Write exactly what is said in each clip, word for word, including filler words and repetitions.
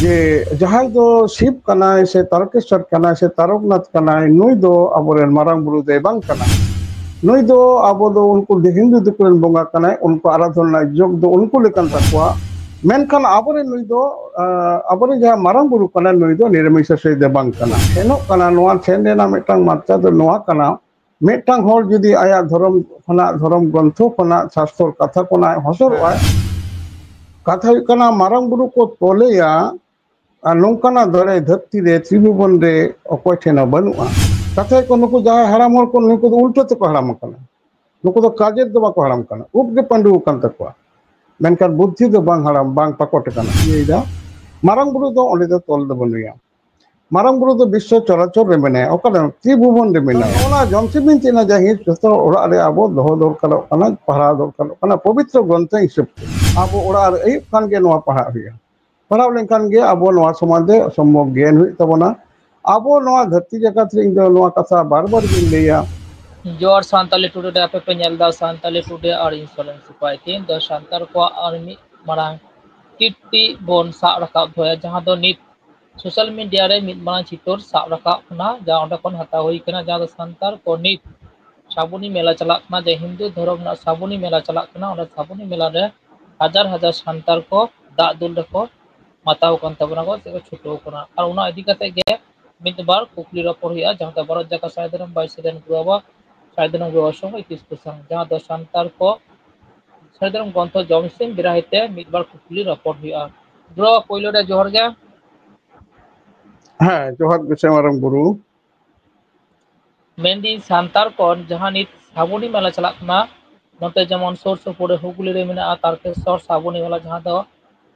ᱡᱮ ᱡᱟᱦᱟᱸᱭ ᱫᱚ ᱥᱤᱵ ᱠᱟᱱᱟᱭ ᱥᱮ ᱛᱟᱨᱠᱮᱥᱣᱚᱨ ᱠᱟᱱᱟᱭ ᱥᱮ ᱛᱟᱨᱠᱱᱟᱛᱷ ᱠᱟᱱᱟᱭ, ᱱᱩᱭ ᱫᱚ ᱟᱵᱚᱨᱮᱱ ᱢᱟᱨᱟᱝ ᱵᱩᱨᱩ ᱫᱚᱭ ᱵᱟᱝ ᱠᱟᱱᱟ᱾ ᱱᱩᱭ ᱫᱚ ᱟᱵᱚ ᱫᱚ ᱩᱱᱠᱩ ᱦᱤᱱᱫᱩ ᱫᱤᱠᱩ ᱨᱮᱱ ᱵᱚᱸᱜᱟ ᱠᱟᱱᱟᱭ, ᱩᱱᱠᱩ ᱟᱨᱟᱫᱷᱚᱱᱟ ᱨᱮᱱᱟᱜ ᱡᱳᱜᱽ ᱫᱚ ᱩᱱᱠᱩ ᱞᱮᱠᱟᱱ ᱛᱟᱠᱚᱣᱟ᱾ ᱢᱮᱱᱠᱷᱟᱱ ᱟᱵᱚᱨᱮᱱ ᱱᱩᱭ ᱫᱚ, ᱟᱸ, ᱟᱵᱚᱨᱮᱱ ᱡᱟᱦᱟᱸ ᱢᱟᱨᱟᱝ ᱵᱩᱨᱩ ᱠᱟᱱᱟᱭ, ᱱᱩᱭ ᱫᱚ ᱱᱤᱨᱟᱢᱤᱥ ᱥᱮᱫ ᱫᱚ ᱵᱟᱝ ᱠᱟᱱᱟ᱾ ᱥᱮᱱᱚᱜ ᱠᱟᱱᱟ, ᱱᱚᱣᱟ ᱥᱮᱱ ᱨᱮᱱᱟᱜ ᱢᱤᱫᱴᱟᱝ ᱢᱟᱛᱨᱟ ᱫᱚ ᱱᱚᱣᱟ ᱠᱟᱱᱟ, ᱢᱤᱫᱴᱟᱝ ᱦᱚᱲ ᱡᱩᱫᱤ ᱟᱭᱟᱜ ᱫᱷᱚᱨᱚᱢ ᱠᱷᱚᱱᱟᱜ, ᱫᱷᱚᱨᱚᱢ ᱜᱨᱚᱱᱛᱷᱚ ᱠᱷᱚᱱᱟᱜ, ᱥᱟᱥᱛᱚᱨ ᱠᱟᱛᱷᱟ ᱠᱷᱚᱱᱟᱜ ᱦᱚᱥᱚᱨᱚᱜᱼᱟᱭ, ᱠᱟᱛᱷᱟ ᱦᱩᱭᱩᱜ ᱠᱟᱱᱟ, ᱢᱟᱨᱟᱝ ᱵᱩᱨᱩ ᱠᱚ ᱛᱚᱞᱮᱭᱟ, ᱟᱨ ᱱᱚᱝᱠᱟᱱᱟᱜ ᱫᱟᱲᱮ ᱫᱷᱟᱹᱨᱛᱤ ᱨᱮ, ᱛᱨᱤᱵᱷᱩᱵᱚᱱ ᱨᱮ ᱚᱠᱚᱭ ᱴᱷᱮᱱ ᱦᱚᱸ ᱵᱟᱹᱱᱩᱜᱼᱟ᱾ ᱠᱟᱛᱷᱟ ᱦᱩᱭᱩᱜ ᱠᱟᱱᱟ, ᱱᱩᱠᱩ ᱡᱟᱦᱟᱸᱭ ᱦᱟᱲᱟᱢ ᱦᱚᱲ ᱠᱚ, ᱱᱩᱠᱩ ᱫᱚ ᱩᱞᱴᱟᱹ ᱛᱮᱠᱚ ᱦᱟᱲᱟᱢ ᱟᱠᱟᱱᱟ᱾ ᱱᱩᱠᱩ ᱫᱚ ᱠᱟᱡᱮᱨ ᱫᱚ ᱵᱟᱠᱚ ᱦᱟᱲᱟᱢ ᱠᱟᱱᱟ, ᱩᱵ ᱜᱮ ᱯᱟᱹᱰᱩ ᱟᱠᱟᱱ ᱛᱟᱠᱚᱣᱟ, ᱢᱮᱱᱠᱷᱟᱱ ᱵᱩᱫᱽᱫᱷᱤ ᱫᱚ ᱵᱟᱝ ᱦᱟᱲᱟᱢ, ᱵᱟᱝ ᱯᱟᱠᱚᱴ ᱟᱠᱟᱱᱟ᱾ ᱤᱭᱟᱹᱭᱮᱫᱟ, ᱢᱟᱨᱟᱝ ᱵᱩᱨᱩ ᱫᱚ ᱚᱸᱰᱮ ᱫᱚ ᱛᱚᱞ ᱫᱚ ᱵᱟᱹᱱᱩᱭᱟ᱾ ᱢᱟᱨᱟᱝ ᱵᱩᱨᱩ ᱫᱚ ᱵᱤᱥᱥᱚ ᱪᱚᱨᱟᱪᱚᱨ ᱨᱮ ᱢᱮᱱᱟᱭᱟ᱾ ᱚᱠᱟᱨᱮ? ᱛᱨᱤᱵᱷᱩᱵᱚᱱ ᱨᱮ ᱢᱮᱱᱟᱭᱟ᱾ ᱚᱱᱟ ᱡᱚᱢᱥᱤᱢ ᱵᱤᱱᱛᱤ ᱨᱮᱱᱟᱜ ᱡᱟᱦᱟᱸ ᱦᱤᱸᱥ ᱡᱚᱛᱚ ᱚᱲᱟᱜ ᱨᱮ ᱟᱵᱚ ᱫᱚᱦᱚ ᱫᱚᱨᱠᱟᱨᱚᱜ ᱠᱟᱱᱟ, ᱯᱟᱲᱦᱟᱣ ᱫᱚᱨᱠᱟᱨᱚᱜ ᱠᱟᱱᱟ᱾ ᱯᱚᱵᱤᱛᱨᱚ ᱜᱨᱚᱱᱛᱷᱚ ᱦᱤᱥᱟᱹᱵ ᱛᱮ ᱟᱵᱚ ᱚᱲᱟᱜ ᱨᱮ ᱟᱹᱭᱩᱵ ᱠᱷᱟᱱ ᱜᱮ ᱱᱚᱣᱟ ᱯᱟᱲᱦᱟᱜ ᱦᱩᱭᱩᱜᱼᱟ᱾ ᱯᱟᱲᱦᱟᱣ ᱞᱮᱱᱠᱷᱟᱱ ᱜᱮ ᱟᱵᱚ ᱱᱚᱣᱟ ᱥᱚᱢᱟᱡᱽ ᱨᱮ ᱥᱚᱢᱵᱷᱚᱵ ᱜᱮᱭᱟᱱ ᱦᱩᱭᱩᱜ ᱛᱟᱵᱚᱱᱟ᱾ ᱟᱵᱚ ᱱᱚᱣᱟ ᱫᱷᱟᱹᱨᱛᱤ ᱡᱟᱠᱟᱛ ᱨᱮ ᱤᱧ ᱫᱚ ᱱᱚᱣᱟ ᱠᱟᱛᱷᱟ ᱵᱟᱨ ᱵᱟᱨ ᱜᱤᱧ ᱞᱟᱹᱭᱟ᱾ ᱡᱚᱦᱟᱨ ᱥᱟᱱᱛᱟᱞᱤ ᱴᱩᱰᱮ ᱨᱮ ᱟᱯᱮ ᱯᱮ ᱧᱮᱞ ᱮᱫᱟ ᱥᱟᱱᱛᱟᱞᱤ ᱴᱩᱰᱮ ᱟᱨ ᱤᱧ ᱥᱚᱨᱮᱱ ᱥᱤᱯᱟᱭ᱾ ᱛᱮᱦᱮᱧ ᱫᱚ ᱥᱟᱱᱛᱟᱲ ᱠᱚᱣᱟᱜ ᱟᱨ ᱢᱤᱫ ᱢᱟᱨᱟᱝ ᱠᱤᱨᱛᱤ ᱵᱚᱱ ᱥᱟᱵ ᱨᱟᱠᱟᱵ ᱫᱚᱦᱚᱭᱟ, ᱡᱟᱦᱟᱸ ᱫᱚ ᱱᱤᱛ ᱥᱳᱥᱟᱞ ᱢᱤᱰᱤᱭᱟ ᱨᱮ ᱢᱤᱫ ᱢᱟᱨᱟᱝ ᱪᱤᱛᱟᱹᱨ ᱥᱟᱵ ᱨᱟᱠᱟᱵ ᱠᱟᱱᱟ, ᱡᱟᱦᱟᱸ ᱚᱸᱰᱮ ᱠᱷᱚᱱ ᱦᱟᱛᱟᱣ ᱦᱩᱭ ᱠᱟᱱᱟ, ᱡᱟᱦᱟᱸ ᱫᱚ ᱥᱟᱱᱛᱟᱲ ᱠᱚ ᱱᱤᱛ ᱥᱟᱵᱚᱱᱤ ᱢᱮᱞᱟ ᱪᱟᱞᱟᱜ ᱠᱟᱱᱟ, ᱡᱮ ᱦᱤᱱᱫᱩ ᱫᱷᱚᱨᱚᱢ ᱨᱮᱱᱟᱜ ᱥᱟᱵᱚᱱᱤ ᱢᱮᱞᱟ ᱪᱟᱞᱟᱜ ᱠᱟᱱᱟ, ᱚᱸᱰᱮ ᱥᱟᱵᱚᱱᱤ ᱢᱮᱞᱟ ᱨᱮ ᱦᱟᱡᱟᱨ ᱦᱟᱡᱟᱨ ᱥᱟᱱᱛᱟᱲ ᱠᱚ ᱫᱟᱜ ᱫᱩᱞ ᱨᱮᱠᱚ ᱢᱟᱛᱟᱣ ᱠᱟᱱ ᱛᱟᱵᱚᱱᱟ ᱠᱚ, ᱥᱮ ᱠᱚ ᱪᱷᱩᱴᱟᱹᱣ ᱠᱟᱱᱟ᱾ ᱟᱨ ᱚᱱᱟ ᱤᱫᱤ ᱠᱟᱛᱮ ᱜᱮ ᱢᱤᱫ ᱵᱟᱨ ᱠᱩᱠᱞᱤ ᱨᱚᱯᱚᱲ ᱦᱩᱭᱩᱜᱼᱟ, ᱡᱟᱦᱟᱸ ᱫᱚ ᱵᱷᱟᱨᱚᱛ ᱡᱟᱠᱟᱛ ᱥᱟᱹᱨᱤ ᱫᱷᱚᱨᱚᱢ ᱵᱟᱭ ᱥᱟᱹᱨᱤ ᱫᱷᱚᱨᱚᱢ ᱜᱩᱨᱩ ᱵᱟᱵᱟ ᱥᱟᱹᱨᱤ ᱫᱷᱚᱨᱚᱢ ᱜᱩᱨᱩ ᱵᱟᱵᱟ ᱥᱚᱸᱜᱮ ᱤᱠᱤᱥ ᱠᱚ ᱥᱟᱶ, ᱡᱟᱦᱟᱸ ᱫᱚ ᱥᱟᱱᱛᱟᱲ ᱠᱚ ᱥᱟᱹᱨᱤ ᱫᱷᱚᱨᱚᱢ ᱜᱨᱚᱱᱛᱷᱚ ᱡᱚᱢᱥᱤᱢ ᱵᱤᱨᱟᱦᱤ ᱛᱮ ᱢᱤᱫ ᱵᱟᱨ ᱠᱩᱠᱞᱤ ᱨᱚᱯᱚᱲ ᱦᱩᱭᱩᱜᱼᱟ᱾ ᱵᱨᱚ, ᱯᱳᱭᱞᱳ ᱨᱮ ᱡᱚᱦᱟᱨ ᱜᱮ᱾ ᱦᱮᱸ, ᱡᱚᱦᱟᱨ ᱜᱮ ᱥᱮ ᱢᱟᱨᱟᱝ ᱵᱩᱨᱩ᱾ ᱢᱮᱱᱫᱟᱹᱧ, ᱥᱟᱱᱛᱟᱲ ᱠᱚ ᱡᱟᱦᱟᱸ ᱱᱤᱛ ᱥᱟᱵᱚᱱᱤ ᱢᱮᱞᱟ ᱪᱟᱞᱟᱜ ᱠᱟᱱᱟ, ᱱᱚᱛᱮ ᱡᱮᱢᱚᱱ ᱥᱩᱨ ᱥᱩᱯᱩᱨ ᱨᱮ ᱦᱩᱜᱽᱞᱤ ᱨᱮ ᱢᱮᱱᱟᱜᱼᱟ ᱛᱟᱨᱠᱮᱥᱚᱨ ᱥᱟᱵᱚᱱᱤ ᱢᱮᱞᱟ, ᱡᱟᱦᱟᱸ ᱫᱚ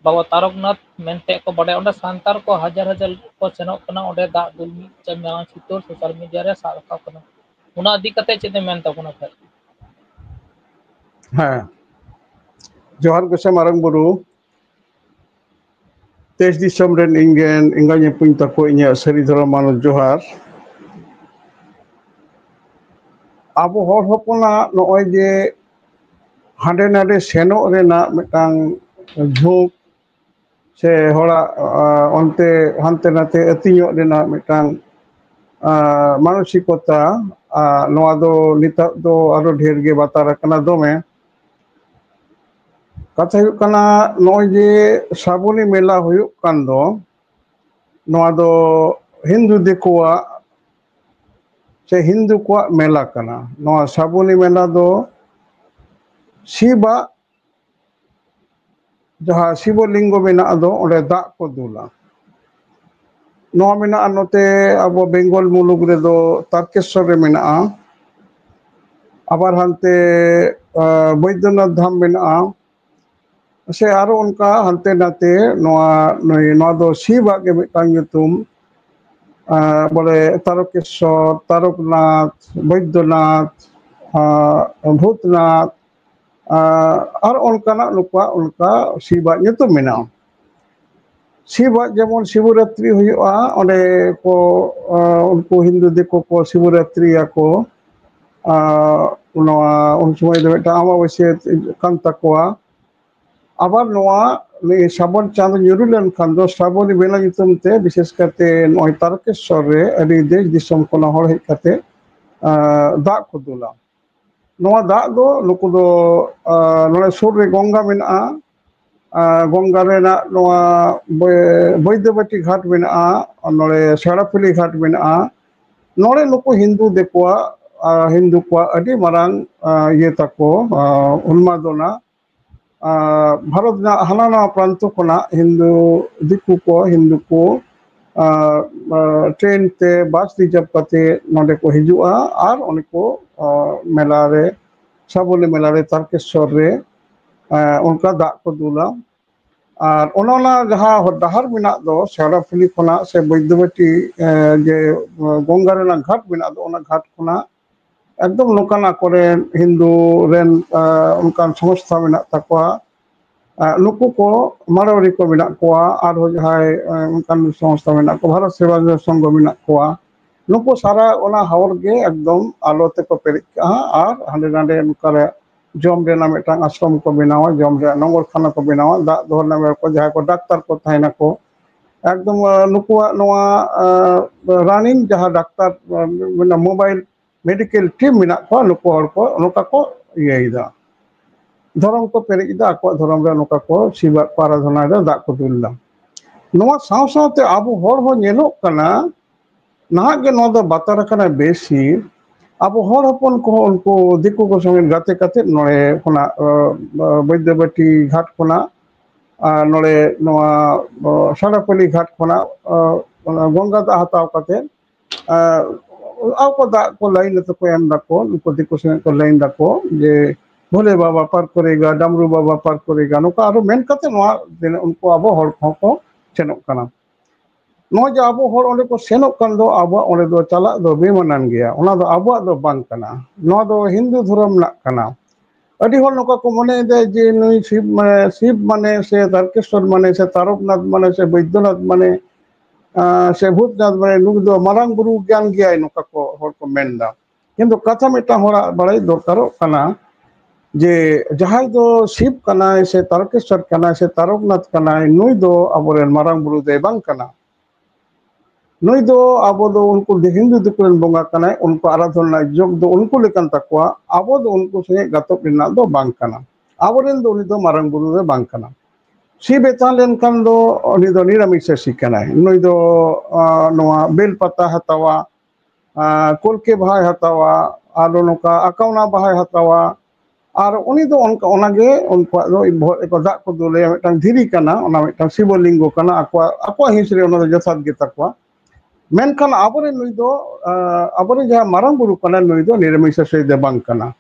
ᱵᱟᱵᱟ ᱛᱟᱨᱚᱠᱱᱟᱛᱷ ᱢᱮᱱᱛᱮ ᱠᱚ ᱵᱟᱰᱟᱭᱟ᱾ ᱚᱸᱰᱮ ᱥᱟᱱᱛᱟᱲ ᱠᱚ ᱦᱟᱡᱟᱨ ᱦᱟᱡᱟᱨ ᱠᱚ ᱥᱮᱱᱚᱜ ᱠᱟᱱᱟ, ᱚᱸᱰᱮ ᱫᱟᱜ ᱫᱩᱞ ᱢᱤᱫ ᱢᱟᱨᱟᱝ ᱪᱤᱛᱟᱹᱨ ᱥᱳᱥᱟᱞ ᱢᱤᱰᱤᱭᱟ ᱨᱮ ᱥᱟᱵ ᱨᱟᱠᱟᱵ ᱠᱟᱱᱟ᱾ ᱚᱱᱟ ᱤᱫᱤ ᱠᱟᱛᱮ ᱪᱮᱫ ᱮᱢ ᱢᱮᱱ ᱛᱟᱵᱚᱱᱟ ᱠᱷᱟᱡ? ᱦᱮᱸ, ᱡᱚᱦᱟᱨ ᱜᱮ ᱥᱮ ᱢᱟᱨᱟᱝ ᱵᱩᱨᱩ᱾ ᱫᱮᱥ ᱫᱤᱥᱚᱢ ᱨᱮᱱ ᱤᱧ ᱨᱮᱱ ᱮᱸᱜᱟ ᱧᱩᱯᱩᱧ ᱛᱟᱠᱚ, ᱤᱧᱟᱹᱜ ᱥᱟᱹᱨᱤ ᱫᱷᱚᱨᱚᱢ ᱢᱟᱱᱚᱛ ᱡᱚᱦᱟᱨ᱾ ᱟᱵᱚ ᱦᱚᱲ ᱦᱚᱯᱚᱱᱟᱜ ᱱᱚᱜᱼᱚᱭ ᱡᱮ ᱦᱟᱸᱰᱮ ᱱᱟᱰᱮ ᱥᱮᱱᱚᱜ ᱨᱮᱱᱟᱜ ᱢᱤᱫᱴᱟᱝ ᱡᱷᱩᱸᱠ, ᱥᱮ ᱦᱚᱲᱟᱜ ᱚᱱᱛᱮ ᱦᱟᱱᱛᱮ ᱱᱟᱛᱮ ᱟᱹᱛᱤᱧᱚᱜ ᱨᱮᱱᱟᱜ ᱢᱤᱫᱴᱟᱝ ᱢᱟᱱᱚᱥᱤᱠᱚᱛᱟ, ᱱᱚᱣᱟ ᱫᱚ ᱱᱤᱛᱚᱜ ᱫᱚ ᱟᱨᱚ ᱰᱷᱮᱨ ᱜᱮ ᱵᱟᱛᱟᱨ ᱟᱠᱟᱱᱟ ᱫᱚᱢᱮ᱾ ᱠᱟᱛᱷᱟ ᱦᱩᱭᱩᱜ ᱠᱟᱱᱟ, ᱱᱚᱜᱼᱚᱭ ᱡᱮ ᱥᱨᱟᱵᱚᱱᱤ ᱢᱮᱞᱟ ᱦᱩᱭᱩᱜ ᱠᱟᱱ ᱫᱚ, ᱱᱚᱣᱟ ᱫᱚ ᱦᱤᱱᱫᱩ ᱫᱤᱠᱩᱣᱟᱜ ᱥᱮ ᱦᱤᱱᱫᱩ ᱠᱚᱣᱟᱜ ᱢᱮᱞᱟ ᱠᱟᱱᱟ᱾ ᱱᱚᱣᱟ ᱥᱨᱟᱵᱚᱱᱤ ᱢᱮᱞᱟ ᱫᱚ ᱥᱤᱵᱟᱜ ᱡᱟᱦᱟᱸ ᱥᱤᱵᱚ ᱞᱤᱝᱜᱚ ᱢᱮᱱᱟᱜ ᱫᱚ, ᱚᱸᱰᱮ ᱫᱟᱜ ᱠᱚ ᱫᱩᱞᱟ᱾ ᱱᱚᱣᱟ ᱢᱮᱱᱟᱜᱼᱟ ᱱᱚᱛᱮ ᱟᱵᱚ ᱵᱮᱝᱜᱚᱞ ᱢᱩᱞᱩᱠ ᱨᱮᱫᱚ ᱛᱟᱨᱠᱮᱥᱥᱚᱨ ᱨᱮ ᱢᱮᱱᱟᱜᱼᱟ, ᱟᱵᱟᱨ ᱦᱟᱱᱛᱮ ᱵᱳᱭᱫᱚᱱᱟᱛᱷ ᱫᱷᱟᱢ ᱢᱮᱱᱟᱜᱼᱟ, ᱥᱮ ᱟᱨᱚ ᱚᱱᱠᱟ ᱦᱟᱱᱛᱮ ᱱᱟᱛᱮ᱾ ᱱᱚᱣᱟ ᱱᱚᱣᱟ ᱫᱚ ᱥᱤᱵᱟᱜ ᱜᱮ ᱢᱤᱫᱴᱟᱝ ᱧᱩᱛᱩᱢ᱾ ᱵᱚᱞᱮ ᱛᱟᱨᱠᱮᱥᱥᱚᱨ, ᱛᱟᱨᱠᱱᱟᱛᱷ, ᱵᱳᱭᱫᱚᱱᱟᱛᱷ, ᱵᱷᱩᱛᱱᱟᱛᱷ, ᱟᱨ ᱚᱱᱠᱟᱱᱟᱜ ᱱᱩᱠᱩᱣᱟᱜ ᱚᱱᱠᱟ ᱥᱤᱵᱟᱜ ᱧᱩᱛᱩᱢ ᱢᱮᱱᱟᱜᱼᱟ᱾ ᱥᱤᱵᱟᱜ ᱡᱮᱢᱚᱱ ᱥᱤᱵᱚᱨᱟᱛᱨᱤ ᱦᱩᱭᱩᱜᱼᱟ, ᱚᱸᱰᱮ ᱠᱚ ᱩᱱᱠᱩ ᱦᱤᱱᱫᱩ ᱫᱤᱠᱩ ᱠᱚ ᱥᱤᱵᱚᱨᱟᱛᱨᱤᱭᱟᱠᱚ᱾ ᱱᱚᱣᱟ ᱩᱱ ᱥᱚᱢᱚᱭ ᱫᱚ ᱢᱤᱫᱴᱟᱝ ᱟᱢᱟᱵᱟᱹᱥᱭᱟᱹ ᱠᱟᱱ ᱛᱟᱠᱚᱣᱟ᱾ ᱟᱵᱟᱨ ᱱᱚᱣᱟ ᱥᱨᱟᱵᱚᱱ ᱪᱟᱸᱫᱚ ᱧᱩᱨᱩ ᱞᱮᱱᱠᱷᱟᱱ ᱫᱚ ᱥᱨᱟᱵᱚᱱᱤ ᱢᱮᱞᱟ ᱧᱩᱛᱩᱢ ᱛᱮ ᱵᱤᱥᱮᱥ ᱠᱟᱛᱮ ᱱᱚᱜᱼᱚᱭ ᱛᱟᱨᱠᱮᱥᱥᱚᱨ ᱨᱮ ᱟᱹᱰᱤ ᱫᱮᱥ ᱫᱤᱥᱚᱢ ᱠᱷᱚᱱᱟᱜ ᱦᱚᱲ ᱦᱮᱡ ᱠᱟᱛᱮ ᱫᱟᱜ ᱠᱚ ᱫᱩᱞᱟ᱾ ᱱᱚᱣᱟ ᱫᱟᱜ ᱫᱚ ᱱᱩᱠᱩ ᱫᱚ ᱱᱚᱰᱮ ᱥᱩᱨ ᱨᱮ ᱜᱚᱝᱜᱟ ᱢᱮᱱᱟᱜᱼᱟ, ᱜᱚᱝᱜᱟ ᱨᱮᱱᱟᱜ ᱱᱚᱣᱟ ᱵᱳᱭᱫᱚᱵᱟᱴᱤ ᱜᱷᱟᱴ ᱢᱮᱱᱟᱜᱼᱟ, ᱱᱚᱰᱮ ᱥᱮᱲᱟᱯᱷᱤᱞᱤ ᱜᱷᱟᱴ ᱢᱮᱱᱟᱜᱼᱟ᱾ ᱱᱚᱰᱮ ᱱᱩᱠᱩ ᱦᱤᱱᱫᱩ ᱫᱤᱠᱩᱣᱟᱜ ᱦᱤᱱᱫᱩ ᱠᱚᱣᱟᱜ ᱟᱹᱰᱤ ᱢᱟᱨᱟᱝ ᱤᱭᱟᱹ ᱛᱟᱠᱚ, ᱩᱱᱢᱟᱫᱚᱱᱟ᱾ ᱵᱷᱟᱨᱚᱛ ᱨᱮᱱᱟᱜ ᱦᱟᱱᱟ ᱱᱟᱣᱟ ᱯᱨᱟᱱᱛᱚ ᱠᱷᱚᱱᱟᱜ ᱦᱤᱱᱫᱩ ᱫᱤᱠᱩ ᱠᱚ ᱦᱤᱱᱫᱩ ᱠᱚ ᱴᱨᱮᱱ ᱛᱮ ᱵᱟᱥ ᱨᱤᱡᱟᱨᱵᱷ ᱠᱟᱛᱮ ᱱᱚᱰᱮ ᱠᱚ ᱦᱤᱡᱩᱜᱼᱟ ᱟᱨ ᱚᱸᱰᱮ ᱠᱚ ᱢᱮᱞᱟ ᱨᱮ, ᱥᱨᱟᱵᱚᱱᱤ ᱢᱮᱞᱟ ᱨᱮ ᱛᱟᱨᱠᱮᱥᱥᱚᱨ ᱨᱮ ᱚᱱᱠᱟ ᱫᱟᱜ ᱠᱚ ᱫᱩᱞᱟ᱾ ᱟᱨ ᱚᱱᱟ ᱚᱱᱟ ᱡᱟᱦᱟᱸ ᱰᱟᱦᱟᱨ ᱢᱮᱱᱟᱜ ᱫᱚ ᱥᱮᱣᱲᱟᱯᱷᱩᱞᱤ ᱠᱷᱚᱱᱟᱜ ᱥᱮ ᱵᱳᱭᱫᱚᱵᱟᱴᱤ ᱡᱮ ᱜᱚᱝᱜᱟ ᱨᱮᱱᱟᱜ ᱜᱷᱟᱴ ᱢᱮᱱᱟᱜ ᱫᱚ, ᱚᱱᱟ ᱜᱷᱟᱴ ᱠᱷᱚᱱᱟᱜ ᱮᱠᱫᱚᱢ ᱱᱚᱝᱠᱟᱱ ᱟᱠᱚᱨᱮᱱ ᱦᱤᱱᱫᱩ ᱨᱮᱱ ᱚᱱᱠᱟᱱ ᱥᱚᱝᱥᱛᱷᱟ ᱢᱮᱱᱟᱜ ᱛᱟᱠᱚᱣᱟ᱾ ᱱᱩᱠᱩ ᱠᱚ ᱢᱟᱲᱣᱟᱨᱤ ᱠᱚ ᱢᱮᱱᱟᱜ ᱠᱚᱣᱟ, ᱟᱨᱦᱚᱸ ᱡᱟᱦᱟᱸᱭ ᱚᱱᱠᱟᱱ ᱥᱚᱝᱥᱛᱷᱟ ᱢᱮᱱᱟᱜ ᱠᱚᱣᱟ, ᱵᱷᱟᱨᱚᱛ ᱥᱮᱵᱟ ᱥᱚᱝᱜᱷᱚ ᱢᱮᱱᱟᱜ ᱠᱚᱣᱟ, ᱱᱩᱠᱩ ᱥᱟᱨᱟ ᱚᱱᱟ ᱦᱟᱣᱨ ᱜᱮ ᱮᱠᱫᱚᱢ ᱟᱞᱚ ᱛᱮᱠᱚ ᱯᱮᱨᱮᱡ ᱠᱟᱜᱼᱟ᱾ ᱟᱨ ᱦᱟᱸᱰᱮ ᱱᱟᱰᱮ ᱱᱚᱝᱠᱟᱨᱮ ᱡᱚᱢ ᱨᱮᱱᱟᱜ ᱢᱤᱫᱴᱟᱝ ᱟᱥᱨᱚᱢ ᱠᱚ ᱵᱮᱱᱟᱣᱟ, ᱡᱚᱢ ᱨᱮᱱᱟᱜ ᱱᱚᱝᱜᱚᱨ ᱠᱷᱟᱱᱟ ᱠᱚ ᱵᱮᱱᱟᱣᱟ, ᱫᱟᱜ ᱫᱚᱦᱚ ᱨᱮᱱᱟᱜ ᱵᱮᱵᱚᱥᱛᱷᱟ, ᱡᱟᱦᱟᱸᱭ ᱠᱚ ᱰᱟᱠᱛᱟᱨ ᱠᱚ ᱛᱟᱦᱮᱱᱟᱠᱚ, ᱮᱠᱫᱚᱢ ᱱᱩᱠᱩᱣᱟᱜ ᱱᱚᱣᱟ ᱨᱟᱱᱤᱝ ᱡᱟᱦᱟᱸ ᱰᱟᱠᱛᱟᱨ ᱢᱳᱵᱟᱭᱤᱞ ᱢᱮᱰᱤᱠᱮᱞ ᱴᱤᱢ ᱢᱮᱱᱟᱜ ᱠᱚᱣᱟ, ᱱᱩᱠᱩ ᱦᱚᱲ ᱠᱚ ᱱᱚᱝᱠᱟ ᱠᱚ ᱤᱭᱟᱹᱭᱮᱫᱟ, ᱫᱷᱚᱨᱚᱢ ᱠᱚ ᱯᱮᱨᱮᱡ ᱮᱫᱟ, ᱟᱠᱚᱣᱟᱜ ᱫᱷᱚᱨᱚᱢ ᱨᱮ ᱱᱚᱝᱠᱟ ᱠᱚ ᱥᱤᱵᱟᱜ ᱠᱚ ᱟᱨᱟᱫᱷᱚᱱᱟ ᱮᱫᱟ, ᱫᱟᱜ ᱠᱚ ᱫᱩᱞ ᱮᱫᱟ᱾ ᱱᱚᱣᱟ ᱥᱟᱶ ᱥᱟᱶᱛᱮ ᱟᱵᱚ ᱦᱚᱲ ᱦᱚᱸ ᱧᱮᱞᱚᱜ ᱠᱟᱱᱟ, ᱱᱟᱦᱟᱜ ᱜᱮ ᱱᱚᱣᱟ ᱫᱚ ᱵᱟᱛᱟᱨ ᱟᱠᱟᱱᱟ ᱵᱮᱥᱤ᱾ ᱟᱵᱚ ᱦᱚᱲ ᱦᱚᱯᱚᱱ ᱠᱚᱦᱚᱸ ᱩᱱᱠᱩ ᱫᱤᱠᱩ ᱠᱚ ᱥᱚᱸᱜᱮ ᱜᱟᱛᱮ ᱠᱟᱛᱮ ᱱᱚᱰᱮ ᱠᱷᱚᱱᱟᱜ ᱵᱳᱭᱫᱚᱵᱟᱴᱤ ᱜᱷᱟᱴ ᱠᱷᱚᱱᱟᱜ ᱟᱨ ᱱᱚᱰᱮ ᱱᱚᱣᱟ ᱥᱟᱲᱟᱯᱟᱹᱞᱤ ᱜᱷᱟᱴ ᱠᱷᱚᱱᱟᱜ ᱜᱚᱝᱜᱟ ᱫᱟᱜ ᱦᱟᱛᱟᱣ ᱠᱟᱛᱮ ᱟᱨ ᱟᱠᱚ ᱫᱟᱜ ᱠᱚ ᱞᱟᱭᱤᱱ ᱟᱛᱮ ᱠᱚ ᱮᱢ ᱫᱟᱠᱚ, ᱩᱱᱠᱩ ᱫᱤᱠᱩ ᱥᱚᱸᱜᱮ ᱠᱚ ᱞᱟᱭᱤᱱ ᱫᱟᱠᱚ ᱡᱮ ᱵᱷᱳᱞᱮ ᱵᱟᱵᱟ ᱯᱟᱨ ᱠᱚᱨᱮᱜᱟ, ᱰᱟᱢᱨᱩ ᱵᱟᱵᱟ ᱯᱟᱨ ᱠᱚᱨᱮᱜᱟ, ᱱᱚᱝᱠᱟ ᱟᱨᱚ ᱢᱮᱱ ᱠᱟᱛᱮ ᱱᱚᱣᱟ ᱛᱤᱱᱟᱹᱜ ᱩᱱᱠᱩ ᱟᱵᱚ ᱦᱚᱲ ᱠᱚᱦᱚᱸ ᱠᱚ ᱥᱮᱱᱚᱜ ᱠᱟᱱᱟ᱾ ᱱᱚᱜᱼᱚᱭ ᱡᱮ ᱟᱵᱚ ᱦᱚᱲ ᱚᱸᱰᱮ ᱠᱚ ᱥᱮᱱᱚᱜ ᱠᱟᱱ ᱫᱚ, ᱟᱵᱚᱣᱟᱜ ᱚᱸᱰᱮ ᱫᱚ ᱪᱟᱞᱟᱜ ᱫᱚ ᱵᱮᱢᱟᱱᱟᱱ ᱜᱮᱭᱟ, ᱚᱱᱟ ᱫᱚ ᱟᱵᱚᱣᱟᱜ ᱫᱚ ᱵᱟᱝ ᱠᱟᱱᱟ, ᱱᱚᱣᱟ ᱫᱚ ᱦᱤᱱᱫᱩ ᱫᱷᱚᱨᱚᱢ ᱨᱮᱱᱟᱜ ᱠᱟᱱᱟ᱾ ᱟᱹᱰᱤ ᱦᱚᱲ ᱱᱚᱝᱠᱟ ᱠᱚ ᱢᱚᱱᱮᱭᱮᱫᱟ ᱡᱮ ᱱᱩᱭ ᱥᱤᱵ ᱢᱟᱱᱮ, ᱥᱤᱵ ᱢᱟᱱᱮ ᱥᱮ ᱛᱟᱨᱠᱮᱥᱣᱚᱨ ᱢᱟᱱᱮ ᱥᱮ ᱛᱟᱨᱚᱠᱱᱟᱛᱷ ᱢᱟᱱᱮ ᱥᱮ ᱵᱳᱭᱫᱚᱱᱟᱛᱷ ᱢᱟᱱᱮ ᱥᱮ ᱵᱷᱩᱛᱱᱟᱛᱷ ᱢᱟᱱᱮ ᱱᱩᱭ ᱫᱚ ᱢᱟᱨᱟᱝ ᱵᱩᱨᱩ ᱜᱮᱭᱟᱱ ᱜᱮᱭᱟᱭ, ᱱᱚᱝᱠᱟ ᱠᱚ ᱦᱚᱲ ᱠᱚ ᱢᱮᱱᱫᱟ᱾ ᱠᱤᱱᱛᱩ ᱠᱟᱛᱷᱟ ᱢᱤᱫᱴᱟᱝ ᱦᱚᱲᱟᱜ ᱵᱟᱲᱟᱭ ᱫᱚᱨᱠᱟᱨᱚᱜ ᱠᱟᱱᱟ ᱡᱮ ᱡᱟᱦᱟᱸᱭ ᱫᱚ ᱥᱤᱵ ᱠᱟᱱᱟᱭ ᱥᱮ ᱛᱟᱨᱠᱮᱥᱣᱚᱨ ᱠᱟᱱᱟᱭ ᱥᱮ ᱛᱟᱨᱚᱠᱱᱟᱛᱷ ᱠᱟᱱᱟᱭ, ᱱᱩᱭ ᱫᱚ ᱟᱵᱚᱨᱮᱱ ᱢᱟᱨᱟᱝ ᱵᱩᱨᱩ ᱫᱚᱭ ᱵᱟᱝ ᱠᱟᱱᱟ᱾ ᱱᱩᱭ ᱫᱚ ᱟᱵᱚ ᱫᱚ ᱩᱱᱠᱩ ᱦᱤᱱᱫᱩ ᱫᱤᱠᱩ ᱨᱮᱱ ᱵᱚᱸᱜᱟ ᱠᱟᱱᱟᱭ, ᱩᱱᱠᱩ ᱟᱨᱟᱫᱷᱚᱱᱟ ᱡᱳᱜᱽ ᱫᱚ ᱩᱱᱠᱩ ᱞᱮᱠᱟᱱ ᱛᱟᱠᱚᱣᱟ, ᱟᱵᱚ ᱫᱚ ᱩᱱᱠᱩ ᱥᱚᱸᱜᱮ ᱜᱟᱛᱚᱜ ᱨᱮᱱᱟᱜ ᱫᱚ ᱵᱟᱝ ᱠᱟᱱᱟ᱾ ᱟᱵᱚᱨᱮᱱ ᱫᱚ ᱩᱱᱤ ᱫᱚ ᱢᱟᱨᱟᱝ ᱵᱩᱨᱩ ᱫᱚ ᱵᱟᱝ ᱠᱟᱱᱟ᱾ ᱥᱤᱵ ᱮ ᱛᱟᱦᱮᱸ ᱞᱮᱱᱠᱷᱟᱱ ᱫᱚ ᱩᱱᱤ ᱫᱚ ᱱᱤᱨᱟᱢᱤᱥᱟᱥᱤ ᱠᱟᱱᱟᱭ᱾ ᱱᱩᱭ ᱫᱚ ᱱᱚᱣᱟ ᱵᱮᱞ ᱯᱟᱛᱟ ᱦᱟᱛᱟᱣᱟ, ᱠᱚᱞᱠᱮ ᱵᱟᱦᱟᱭ ᱦᱟᱛᱟᱣᱟ, ᱟᱨ ᱱᱚᱝᱠᱟ ᱟᱠᱟᱣᱱᱟ ᱵᱟᱦᱟᱭ ᱦᱟᱛᱟᱣᱟ, ᱟᱨ ᱩᱱᱤ ᱫᱚ ᱚᱱᱠᱟ ᱚᱱᱟᱜᱮ ᱩᱱᱠᱩᱣᱟᱜ ᱫᱚ ᱵᱚᱦᱚᱜ ᱨᱮᱠᱚ ᱫᱟᱜ ᱠᱚ ᱫᱩᱞᱟᱭᱟ, ᱢᱤᱫᱴᱟᱝ ᱫᱷᱤᱨᱤ ᱠᱟᱱᱟ, ᱚᱱᱟ ᱢᱤᱫᱴᱟᱝ ᱥᱤᱵᱚ ᱞᱤᱝᱜᱚ ᱠᱟᱱᱟ, ᱟᱠᱚᱣᱟᱜ ᱟᱠᱚᱣᱟᱜ ᱦᱤᱸᱥ ᱨᱮ ᱚᱱᱟ ᱫᱚ ᱡᱚᱛᱷᱟᱛ ᱜᱮ ᱛᱟᱠᱚᱣᱟ᱾ ᱢᱮᱱᱠᱷᱟᱱ ᱟᱵᱚᱨᱮᱱ ᱱᱩᱭ ᱫᱚ ᱟᱵᱚᱨᱮᱱ ᱡᱟᱦᱟᱸ ᱢᱟᱨᱟᱝ ᱵᱩᱨᱩ ᱠᱟᱱᱟᱭ, ᱱᱩᱭ ᱫᱚ ᱱᱤᱨᱟᱢᱤᱥᱟᱥᱤ ᱫᱚ ᱵᱟᱝ ᱠᱟᱱᱟ᱾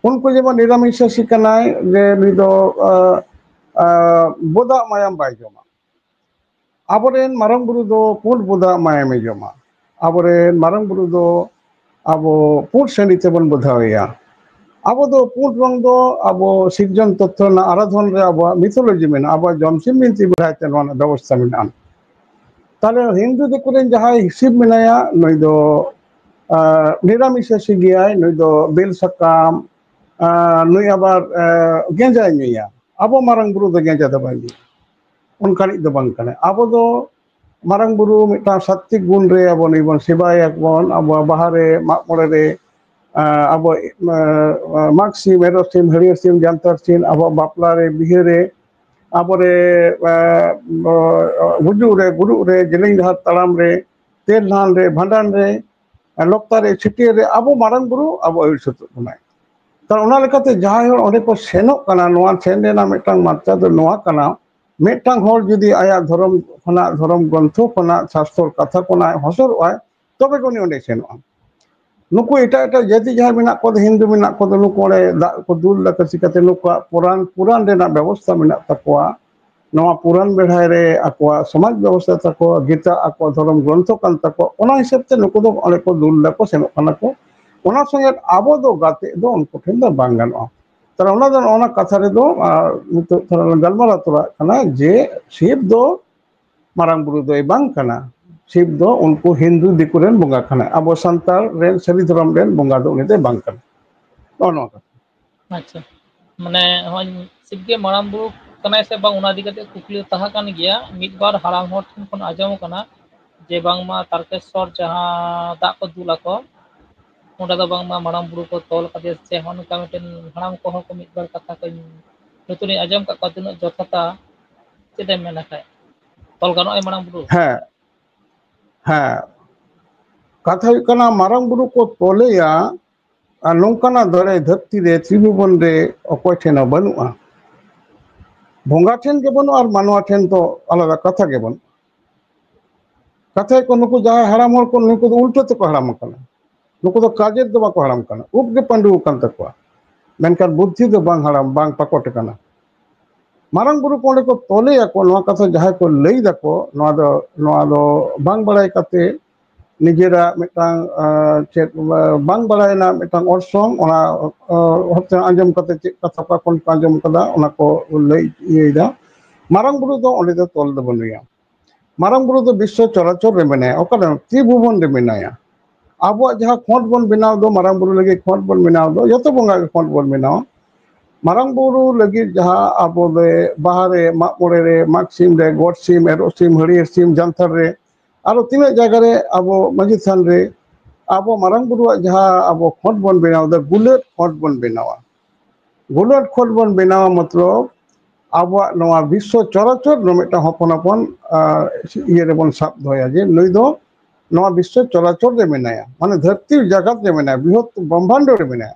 ᱩᱱᱠᱩ ᱡᱮᱢᱚᱱ ᱱᱤᱨᱟᱢᱤᱥᱟᱥᱤ ᱠᱟᱱᱟᱭ, ᱡᱮ ᱱᱩᱭ ᱫᱚ ᱵᱚᱫᱟᱜ ᱢᱟᱭᱟᱢ ᱵᱟᱭ ᱡᱚᱢᱟ᱾ ᱟᱵᱚᱨᱮᱱ ᱢᱟᱨᱟᱝ ᱵᱩᱨᱩ ᱫᱚ ᱯᱩᱸᱰ ᱵᱚᱫᱟᱜ ᱢᱟᱭᱟᱢᱮ ᱡᱚᱢᱟ᱾ ᱟᱵᱚᱨᱮᱱ ᱢᱟᱨᱟᱝ ᱵᱩᱨᱩ ᱫᱚ ᱟᱵᱚ ᱯᱩᱸᱰ ᱥᱟᱺᱰᱤ ᱛᱮᱵᱚᱱ ᱵᱚᱫᱷᱟᱣᱮᱭᱟ᱾ ᱟᱵᱚ ᱫᱚ ᱯᱩᱸᱰ ᱨᱚᱝ ᱫᱚ ᱟᱵᱚ ᱥᱤᱨᱡᱚᱱ ᱛᱚᱛᱛᱷᱚ ᱨᱮᱱᱟᱜ ᱟᱨᱟᱫᱷᱚᱱ ᱨᱮ ᱟᱵᱚᱣᱟᱜ ᱢᱤᱛᱷᱳᱞᱚᱡᱤ ᱢᱮᱱᱟᱜᱼᱟ, ᱟᱵᱚᱣᱟᱜ ᱡᱚᱢᱥᱤᱢ ᱵᱤᱱᱛᱤ ᱵᱟᱲᱟᱭ ᱛᱮ ᱱᱚᱣᱟ ᱨᱮᱱᱟᱜ ᱵᱮᱵᱚᱥᱛᱷᱟ ᱢᱮᱱᱟᱜᱼᱟ᱾ ᱛᱟᱦᱞᱮ ᱦᱤᱱᱫᱩ ᱫᱤᱠᱩ ᱨᱮᱱ ᱡᱟᱦᱟᱸᱭ ᱥᱤᱵ ᱢᱮᱱᱟᱭᱟ, ᱱᱩᱭ ᱫᱚ ᱱᱤᱨᱟᱢᱤᱥᱟᱥᱤ ᱜᱮᱭᱟᱭ, ᱱᱩᱭ ᱫᱚ ᱵᱮᱞ ᱥᱟᱠᱟᱢ, ᱟᱨ ᱱᱩᱭ ᱟᱵᱟᱨ ᱜᱮᱸᱡᱟᱭ ᱧᱩᱭᱟ᱾ ᱟᱵᱚ ᱢᱟᱨᱟᱝ ᱵᱩᱨᱩ ᱫᱚ ᱜᱮᱸᱡᱟ ᱫᱚ ᱵᱟᱭ ᱧᱩᱭᱟ, ᱚᱱᱠᱟᱱᱤᱡ ᱫᱚ ᱵᱟᱝ ᱠᱟᱱᱟᱭ᱾ ᱟᱵᱚ ᱫᱚ ᱢᱟᱨᱟᱝ ᱵᱩᱨᱩ ᱢᱤᱫᱴᱟᱝ ᱥᱟᱛᱛᱤᱠ ᱜᱩᱱ ᱨᱮ ᱟᱵᱚ ᱱᱩᱭ ᱵᱚᱱ ᱥᱮᱵᱟᱭᱮᱭᱟ ᱵᱚᱱ᱾ ᱟᱵᱚᱣᱟᱜ ᱵᱟᱦᱟ ᱨᱮ, ᱢᱟᱜ ᱢᱚᱬᱮ ᱨᱮ, ᱟᱵᱚ ᱢᱟᱜᱽ ᱥᱤᱢ, ᱮᱨᱚᱜ ᱥᱤᱢ, ᱦᱟᱹᱲᱭᱟᱹᱨ ᱥᱤᱢ, ᱡᱟᱱᱛᱟᱲ ᱥᱤᱢ, ᱟᱵᱚᱣᱟᱜ ᱵᱟᱯᱞᱟ ᱨᱮ, ᱵᱤᱦᱟᱹ ᱨᱮ, ᱟᱵᱚᱨᱮ ᱜᱩᱡᱩᱜ ᱨᱮ, ᱜᱩᱨᱩᱜ ᱨᱮ, ᱡᱮᱞᱮᱧ ᱰᱟᱦᱟᱨ ᱛᱟᱲᱟᱢ ᱨᱮ, ᱛᱮᱞ ᱰᱷᱟᱱ ᱨᱮ, ᱵᱷᱟᱸᱰᱟᱱ ᱨᱮ, ᱞᱚᱠᱛᱟ ᱨᱮ, ᱪᱷᱟᱹᱴᱭᱟᱹᱨ ᱨᱮ ᱟᱵᱚ ᱢᱟᱨᱟᱝ ᱵᱩᱨᱩ ᱟᱵᱚ ᱟᱹᱭᱩᱨ ᱥᱟᱹᱛᱚᱜ ᱵᱚᱱᱟᱭ᱾ ᱛᱟᱦᱞᱮ ᱚᱱᱟ ᱞᱮᱠᱟᱛᱮ ᱡᱟᱦᱟᱸᱭ ᱦᱚᱲ ᱚᱸᱰᱮ ᱠᱚ ᱥᱮᱱᱚᱜ ᱠᱟᱱᱟ, ᱱᱚᱣᱟ ᱥᱮᱱ ᱨᱮᱱᱟᱜ ᱢᱤᱫᱴᱟᱝ ᱢᱟᱨᱪᱟ ᱫᱚ ᱱᱚᱣᱟ ᱠᱟᱱᱟ, ᱢᱤᱫᱴᱟᱝ ᱦᱚᱲ ᱡᱩᱫᱤ ᱟᱭᱟᱜ ᱫᱷᱚᱨᱚᱢ ᱠᱷᱚᱱᱟᱜ, ᱫᱷᱚᱨᱚᱢ ᱜᱨᱚᱱᱛᱷᱚ ᱠᱷᱚᱱᱟᱜ, ᱥᱟᱥᱛᱚᱨ ᱠᱟᱛᱷᱟ ᱠᱷᱚᱱᱟᱜ ᱦᱚᱥᱚᱨᱚᱜᱼᱟᱭ, ᱛᱚᱵᱮ ᱜᱮ ᱩᱱᱤ ᱚᱸᱰᱮ ᱥᱮᱱᱚᱜᱼᱟ᱾ ᱱᱩᱠᱩ ᱮᱴᱟᱜ ᱮᱴᱟᱜ ᱡᱟᱹᱛᱤ ᱡᱟᱦᱟᱸᱭ ᱢᱮᱱᱟᱜ ᱠᱚᱣᱟ, ᱦᱤᱱᱫᱩ ᱢᱮᱱᱟᱜ ᱠᱚᱣᱟ, ᱱᱩᱠᱩ ᱚᱸᱰᱮ ᱫᱟᱜ ᱠᱚ ᱫᱩᱞ ᱫᱟ, ᱪᱤᱠᱟᱹᱛᱮ ᱱᱩᱠᱩᱣᱟᱜ ᱯᱩᱨᱟᱱ, ᱯᱩᱨᱟᱱ ᱨᱮᱱᱟᱜ ᱵᱮᱵᱚᱥᱛᱷᱟ ᱢᱮᱱᱟᱜ ᱛᱟᱠᱚᱣᱟ᱾ ᱱᱚᱣᱟ ᱯᱩᱨᱟᱱ ᱵᱮᱲᱦᱟᱭ ᱨᱮ ᱟᱠᱚᱣᱟᱜ ᱥᱚᱢᱟᱡᱽ ᱵᱮᱵᱚᱥᱛᱷᱟ ᱛᱟᱠᱚ, ᱜᱤᱛᱟ ᱟᱠᱚᱣᱟᱜ ᱫᱷᱚᱨᱚᱢ ᱜᱨᱚᱱᱛᱷᱚ ᱠᱟᱱ ᱛᱟᱠᱚᱣᱟ, ᱚᱱᱟ ᱦᱤᱥᱟᱹᱵ ᱛᱮ ᱱᱩᱠᱩ ᱫᱚ ᱚᱸᱰᱮ ᱠᱚ ᱫᱩᱞ ᱫᱟᱠᱚ, ᱥᱮᱱᱚᱜ ᱠᱟᱱᱟ ᱠᱚ᱾ ᱚᱱᱟ ᱥᱚᱸᱜᱮ ᱟᱵᱚ ᱫᱚ ᱜᱟᱛᱮ ᱫᱚ ᱩᱱᱠᱩ ᱴᱷᱮᱱ ᱫᱚ ᱵᱟᱝ ᱜᱟᱱᱚᱜᱼᱟ᱾ ᱛᱟᱦᱞᱮ ᱚᱱᱟ ᱫᱚ ᱱᱚᱜᱼᱚ ᱱᱟ ᱠᱟᱛᱷᱟ ᱨᱮᱫᱚ, ᱟᱨ ᱱᱤᱛᱚᱜ ᱛᱷᱚᱲᱟ ᱞᱟᱝ ᱜᱟᱞᱢᱟᱨᱟᱣ ᱛᱚᱨᱟᱜ ᱠᱟᱱᱟ ᱡᱮ ᱥᱤᱵ ᱫᱚ ᱢᱟᱨᱟᱝ ᱵᱩᱨᱩ ᱫᱚᱭ ᱵᱟᱝ ᱠᱟᱱᱟ, ᱥᱤᱵ ᱫᱚ ᱩᱱᱠᱩ ᱦᱤᱱᱫᱩ ᱫᱤᱠᱩ ᱨᱮᱱ ᱵᱚᱸᱜᱟ ᱠᱟᱱᱟᱭ, ᱟᱵᱚ ᱥᱟᱱᱛᱟᱲ ᱨᱮᱱ ᱥᱟᱹᱨᱤ ᱫᱷᱚᱨᱚᱢ ᱨᱮᱱ ᱵᱚᱸᱜᱟ ᱫᱚ ᱩᱱᱤ ᱫᱚᱭ ᱵᱟᱝ ᱠᱟᱱᱟ᱾ ᱱᱚᱜᱼᱚ ᱱᱚᱣᱟ ᱠᱟᱛᱷᱟ᱾ ᱟᱪᱪᱷᱟ, ᱢᱟᱱᱮ ᱦᱚᱸᱜᱼᱚᱭ ᱥᱤᱵ ᱜᱮ ᱢᱟᱨᱟᱝ ᱵᱩᱨᱩ ᱠᱟᱱᱟᱭ ᱥᱮ ᱵᱟᱝ, ᱚᱱᱟ ᱤᱫᱤ ᱠᱟᱛᱮ ᱠᱩᱠᱞᱤ ᱫᱚ ᱛᱟᱦᱮᱸ ᱠᱟᱱ ᱜᱮᱭᱟ᱾ ᱢᱤᱫ ᱵᱟᱨ ᱦᱟᱲᱟᱢ ᱦᱚᱲ ᱴᱷᱮᱱ ᱠᱷᱚᱱ ᱟᱸᱡᱚᱢ ᱟᱠᱟᱱᱟ ᱡᱮ ᱵᱟᱝᱢᱟ ᱛᱟᱨᱠᱮᱥᱥᱚᱨ ᱡᱟᱦᱟᱸ ᱫᱟᱜ ᱠᱚ ᱫᱩᱞ ᱟᱠᱚ, ᱚᱸᱰᱮ ᱫᱚ ᱵᱟᱝᱢᱟ ᱢᱟᱨᱟᱝ ᱵᱩᱨᱩ ᱠᱚ ᱛᱚᱞ ᱠᱟᱫᱮᱭᱟ ᱥᱮ ᱦᱚᱸᱜᱼᱚ ᱱᱚᱝᱠᱟ ᱢᱤᱫᱴᱮᱱ ᱦᱟᱲᱟᱢ ᱠᱚᱦᱚᱸ ᱠᱚ ᱢᱤᱫ ᱵᱟᱨ ᱠᱟᱛᱷᱟ ᱠᱚᱧ ᱦᱚᱭᱛᱳ ᱞᱤᱧ ᱟᱸᱡᱚᱢ ᱠᱟᱜ ᱠᱚᱣᱟ, ᱛᱤᱱᱟᱹᱜ ᱡᱚᱛᱷᱟᱛᱟ ᱪᱮᱫ ᱮᱢ ᱢᱮᱱᱟ ᱠᱷᱟᱡ, ᱛᱚᱞ ᱜᱟᱱᱚᱜᱼᱟᱭ ᱢᱟᱨᱟᱝ ᱵᱩᱨᱩ? ᱦᱮᱸ, ᱦᱮᱸ, ᱠᱟᱛᱷᱟ ᱦᱩᱭᱩᱜ ᱠᱟᱱᱟ, ᱢᱟᱨᱟᱝ ᱵᱩᱨᱩ ᱠᱚ ᱛᱚᱞᱮᱭᱟ, ᱟᱨ ᱱᱚᱝᱠᱟᱱᱟᱜ ᱫᱟᱲᱮ ᱫᱷᱟᱹᱨᱛᱤ ᱨᱮ ᱛᱨᱤᱵᱷᱩᱵᱚᱱ ᱨᱮ ᱚᱠᱚᱭ ᱴᱷᱮᱱ ᱦᱚᱸ ᱵᱟᱹᱱᱩᱜᱼᱟ᱾ ᱵᱚᱸᱜᱟ ᱴᱷᱮᱱ ᱜᱮ ᱵᱟᱹᱱᱩᱜᱼᱟ ᱟᱨ ᱢᱟᱱᱣᱟ ᱴᱷᱮᱱ ᱫᱚ ᱟᱞᱟᱫᱟ ᱠᱟᱛᱷᱟ ᱜᱮ ᱵᱟᱹᱱᱩᱜᱼᱟ᱾ ᱠᱟᱛᱷᱟ ᱦᱩᱭᱩᱜ ᱠᱟᱱᱟ, ᱱᱩᱠᱩ ᱡᱟᱦᱟᱸᱭ ᱦᱟᱲᱟᱢ ᱦᱚᱲ ᱠᱚ, ᱱᱩᱠᱩ ᱫᱚ ᱩᱞᱴᱟᱹ ᱛᱮᱠᱚ ᱦᱟᱲᱟᱢ ᱟᱠᱟᱱᱟ᱾ ᱱᱩᱠᱩ ᱫᱚ ᱠᱟᱡᱮᱨ ᱫᱚ ᱵᱟᱠᱚ ᱦᱟᱲᱟᱢ ᱠᱟᱱᱟ, ᱩᱵ ᱜᱮ ᱯᱟᱹᱰᱩ ᱟᱠᱟᱱ ᱛᱟᱠᱚᱣᱟ, ᱢᱮᱱᱠᱷᱟᱱ ᱵᱩᱫᱽᱫᱷᱤ ᱫᱚ ᱵᱟᱝ ᱦᱟᱲᱟᱢ, ᱵᱟᱝ ᱯᱟᱠᱚᱴ ᱟᱠᱟᱱᱟ᱾ ᱢᱟᱨᱟᱝ ᱵᱩᱨᱩ ᱠᱚ ᱚᱸᱰᱮ ᱠᱚ ᱛᱚᱞᱮᱭᱟᱠᱚ, ᱱᱚᱣᱟ ᱠᱟᱛᱷᱟ ᱡᱟᱦᱟᱸᱭ ᱠᱚ ᱞᱟᱹᱭ ᱫᱟᱠᱚ, ᱱᱚᱣᱟ ᱫᱚ, ᱱᱚᱣᱟ ᱫᱚ ᱵᱟᱝ ᱵᱟᱲᱟᱭ ᱠᱟᱛᱮ, ᱱᱤᱡᱮᱨᱟᱜ ᱢᱤᱫᱴᱟᱝ, ᱟᱸ, ᱪᱮᱫ, ᱵᱟᱝ ᱵᱟᱲᱟᱭ ᱨᱮᱱᱟᱜ ᱢᱤᱫᱴᱟᱝ ᱚᱨᱥᱚᱝ, ᱚᱱᱟ, ᱟᱸ, ᱦᱚᱲ ᱴᱷᱮᱱ ᱟᱸᱡᱚᱢ ᱠᱟᱛᱮ, ᱪᱮᱫ ᱠᱟᱛᱷᱟ ᱚᱠᱟ ᱠᱷᱚᱱ ᱠᱚ ᱟᱸᱡᱚᱢ ᱠᱟᱫᱟ, ᱚᱱᱟ ᱠᱚ ᱞᱟᱹᱭ ᱤᱭᱟᱹᱭᱮᱫᱟ᱾ ᱢᱟᱨᱟᱝ ᱵᱩᱨᱩ ᱫᱚ ᱚᱸᱰᱮ ᱫᱚ ᱛᱚᱞ ᱫᱚ ᱵᱟᱹᱱᱩᱭᱟ᱾ ᱢᱟᱨᱟᱝ ᱵᱩᱨᱩ ᱫᱚ ᱵᱤᱥᱥᱚ ᱪᱚᱨᱟᱪᱚᱨ ᱨᱮ ᱢᱮᱱᱟᱭᱟ, ᱚᱠᱟᱨᱮ? ᱛᱨᱤᱵᱷᱩᱵᱚᱱ ᱨᱮ ᱢᱮᱱᱟᱭᱟ᱾ ᱟᱵᱚᱣᱟᱜ ᱡᱟᱦᱟᱸ ᱠᱷᱚᱸᱰ ᱵᱚᱱ ᱵᱮᱱᱟᱣ ᱫᱚ, ᱢᱟᱨᱟᱝ ᱵᱩᱨᱩ ᱞᱟᱹᱜᱤᱫ ᱠᱷᱚᱸᱰ ᱵᱚᱱ ᱵᱮᱱᱟᱣ ᱫᱚ, ᱡᱚᱛᱚ ᱵᱚᱸᱜᱟ ᱜᱮ ᱠᱷᱚᱸᱰ ᱵᱚᱱ ᱵᱮᱱᱟᱣᱟ᱾ ᱢᱟᱨᱟᱝ ᱵᱩᱨᱩ ᱞᱟᱹᱜᱤᱫ ᱡᱟᱦᱟᱸ ᱟᱵᱚ ᱫᱚ ᱵᱟᱦᱟ ᱨᱮ, ᱢᱟᱜ ᱢᱚᱬᱮ ᱨᱮ, ᱢᱟᱜᱽ ᱥᱤᱢ ᱨᱮ, ᱜᱚᱰ ᱥᱤᱢ, ᱮᱨᱚᱜ ᱥᱤᱢ, ᱦᱟᱹᱲᱭᱟᱹᱨ ᱥᱤᱢ, ᱡᱟᱱᱛᱷᱟᱲ ᱨᱮ, ᱟᱨᱚ ᱛᱤᱱᱟᱹᱜ ᱡᱟᱭᱜᱟ ᱨᱮ ᱟᱵᱚ ᱢᱟᱹᱡᱷᱤ ᱛᱷᱟᱱ ᱨᱮ ᱟᱵᱚ ᱢᱟᱨᱟᱝ ᱵᱩᱨᱩᱣᱟᱜ ᱡᱟᱦᱟᱸ ᱟᱵᱚ ᱠᱷᱚᱸᱰ ᱵᱚᱱ ᱵᱮᱱᱟᱣ ᱫᱟ, ᱜᱩᱞᱟᱹᱴ ᱠᱷᱚᱸᱰ ᱵᱚᱱ ᱵᱮᱱᱟᱣᱟ᱾ ᱜᱩᱞᱟᱹᱴ ᱠᱷᱚᱸᱰ ᱵᱚᱱ ᱵᱮᱱᱟᱣᱟ ᱢᱚᱛᱞᱚᱵ ᱟᱵᱚᱣᱟᱜ ᱱᱚᱣᱟ ᱵᱤᱥᱥᱚ ᱪᱚᱨᱟᱪᱚᱨ ᱫᱚ ᱢᱤᱫᱴᱟᱝ ᱦᱚᱯᱚᱱ ᱦᱚᱯᱚᱱ, ᱟᱸ, ᱤᱭᱟᱹ ᱨᱮᱵᱚᱱ ᱥᱟᱵ ᱫᱚᱦᱚᱭᱟ ᱡᱮ ᱱᱩᱭ ᱫᱚ ᱱᱚᱣᱟ ᱵᱤᱥᱥᱚ ᱪᱚᱨᱟᱪᱚᱨ ᱨᱮ ᱢᱮᱱᱟᱭᱟ, ᱢᱟᱱᱮ ᱫᱷᱟᱹᱨᱛᱤ ᱡᱟᱜᱟᱛ ᱨᱮ ᱢᱮᱱᱟᱭᱟ, ᱵᱨᱤᱦᱚᱛ ᱵᱨᱚᱦᱢᱟᱱᱰᱚ ᱨᱮ ᱢᱮᱱᱟᱭᱟ᱾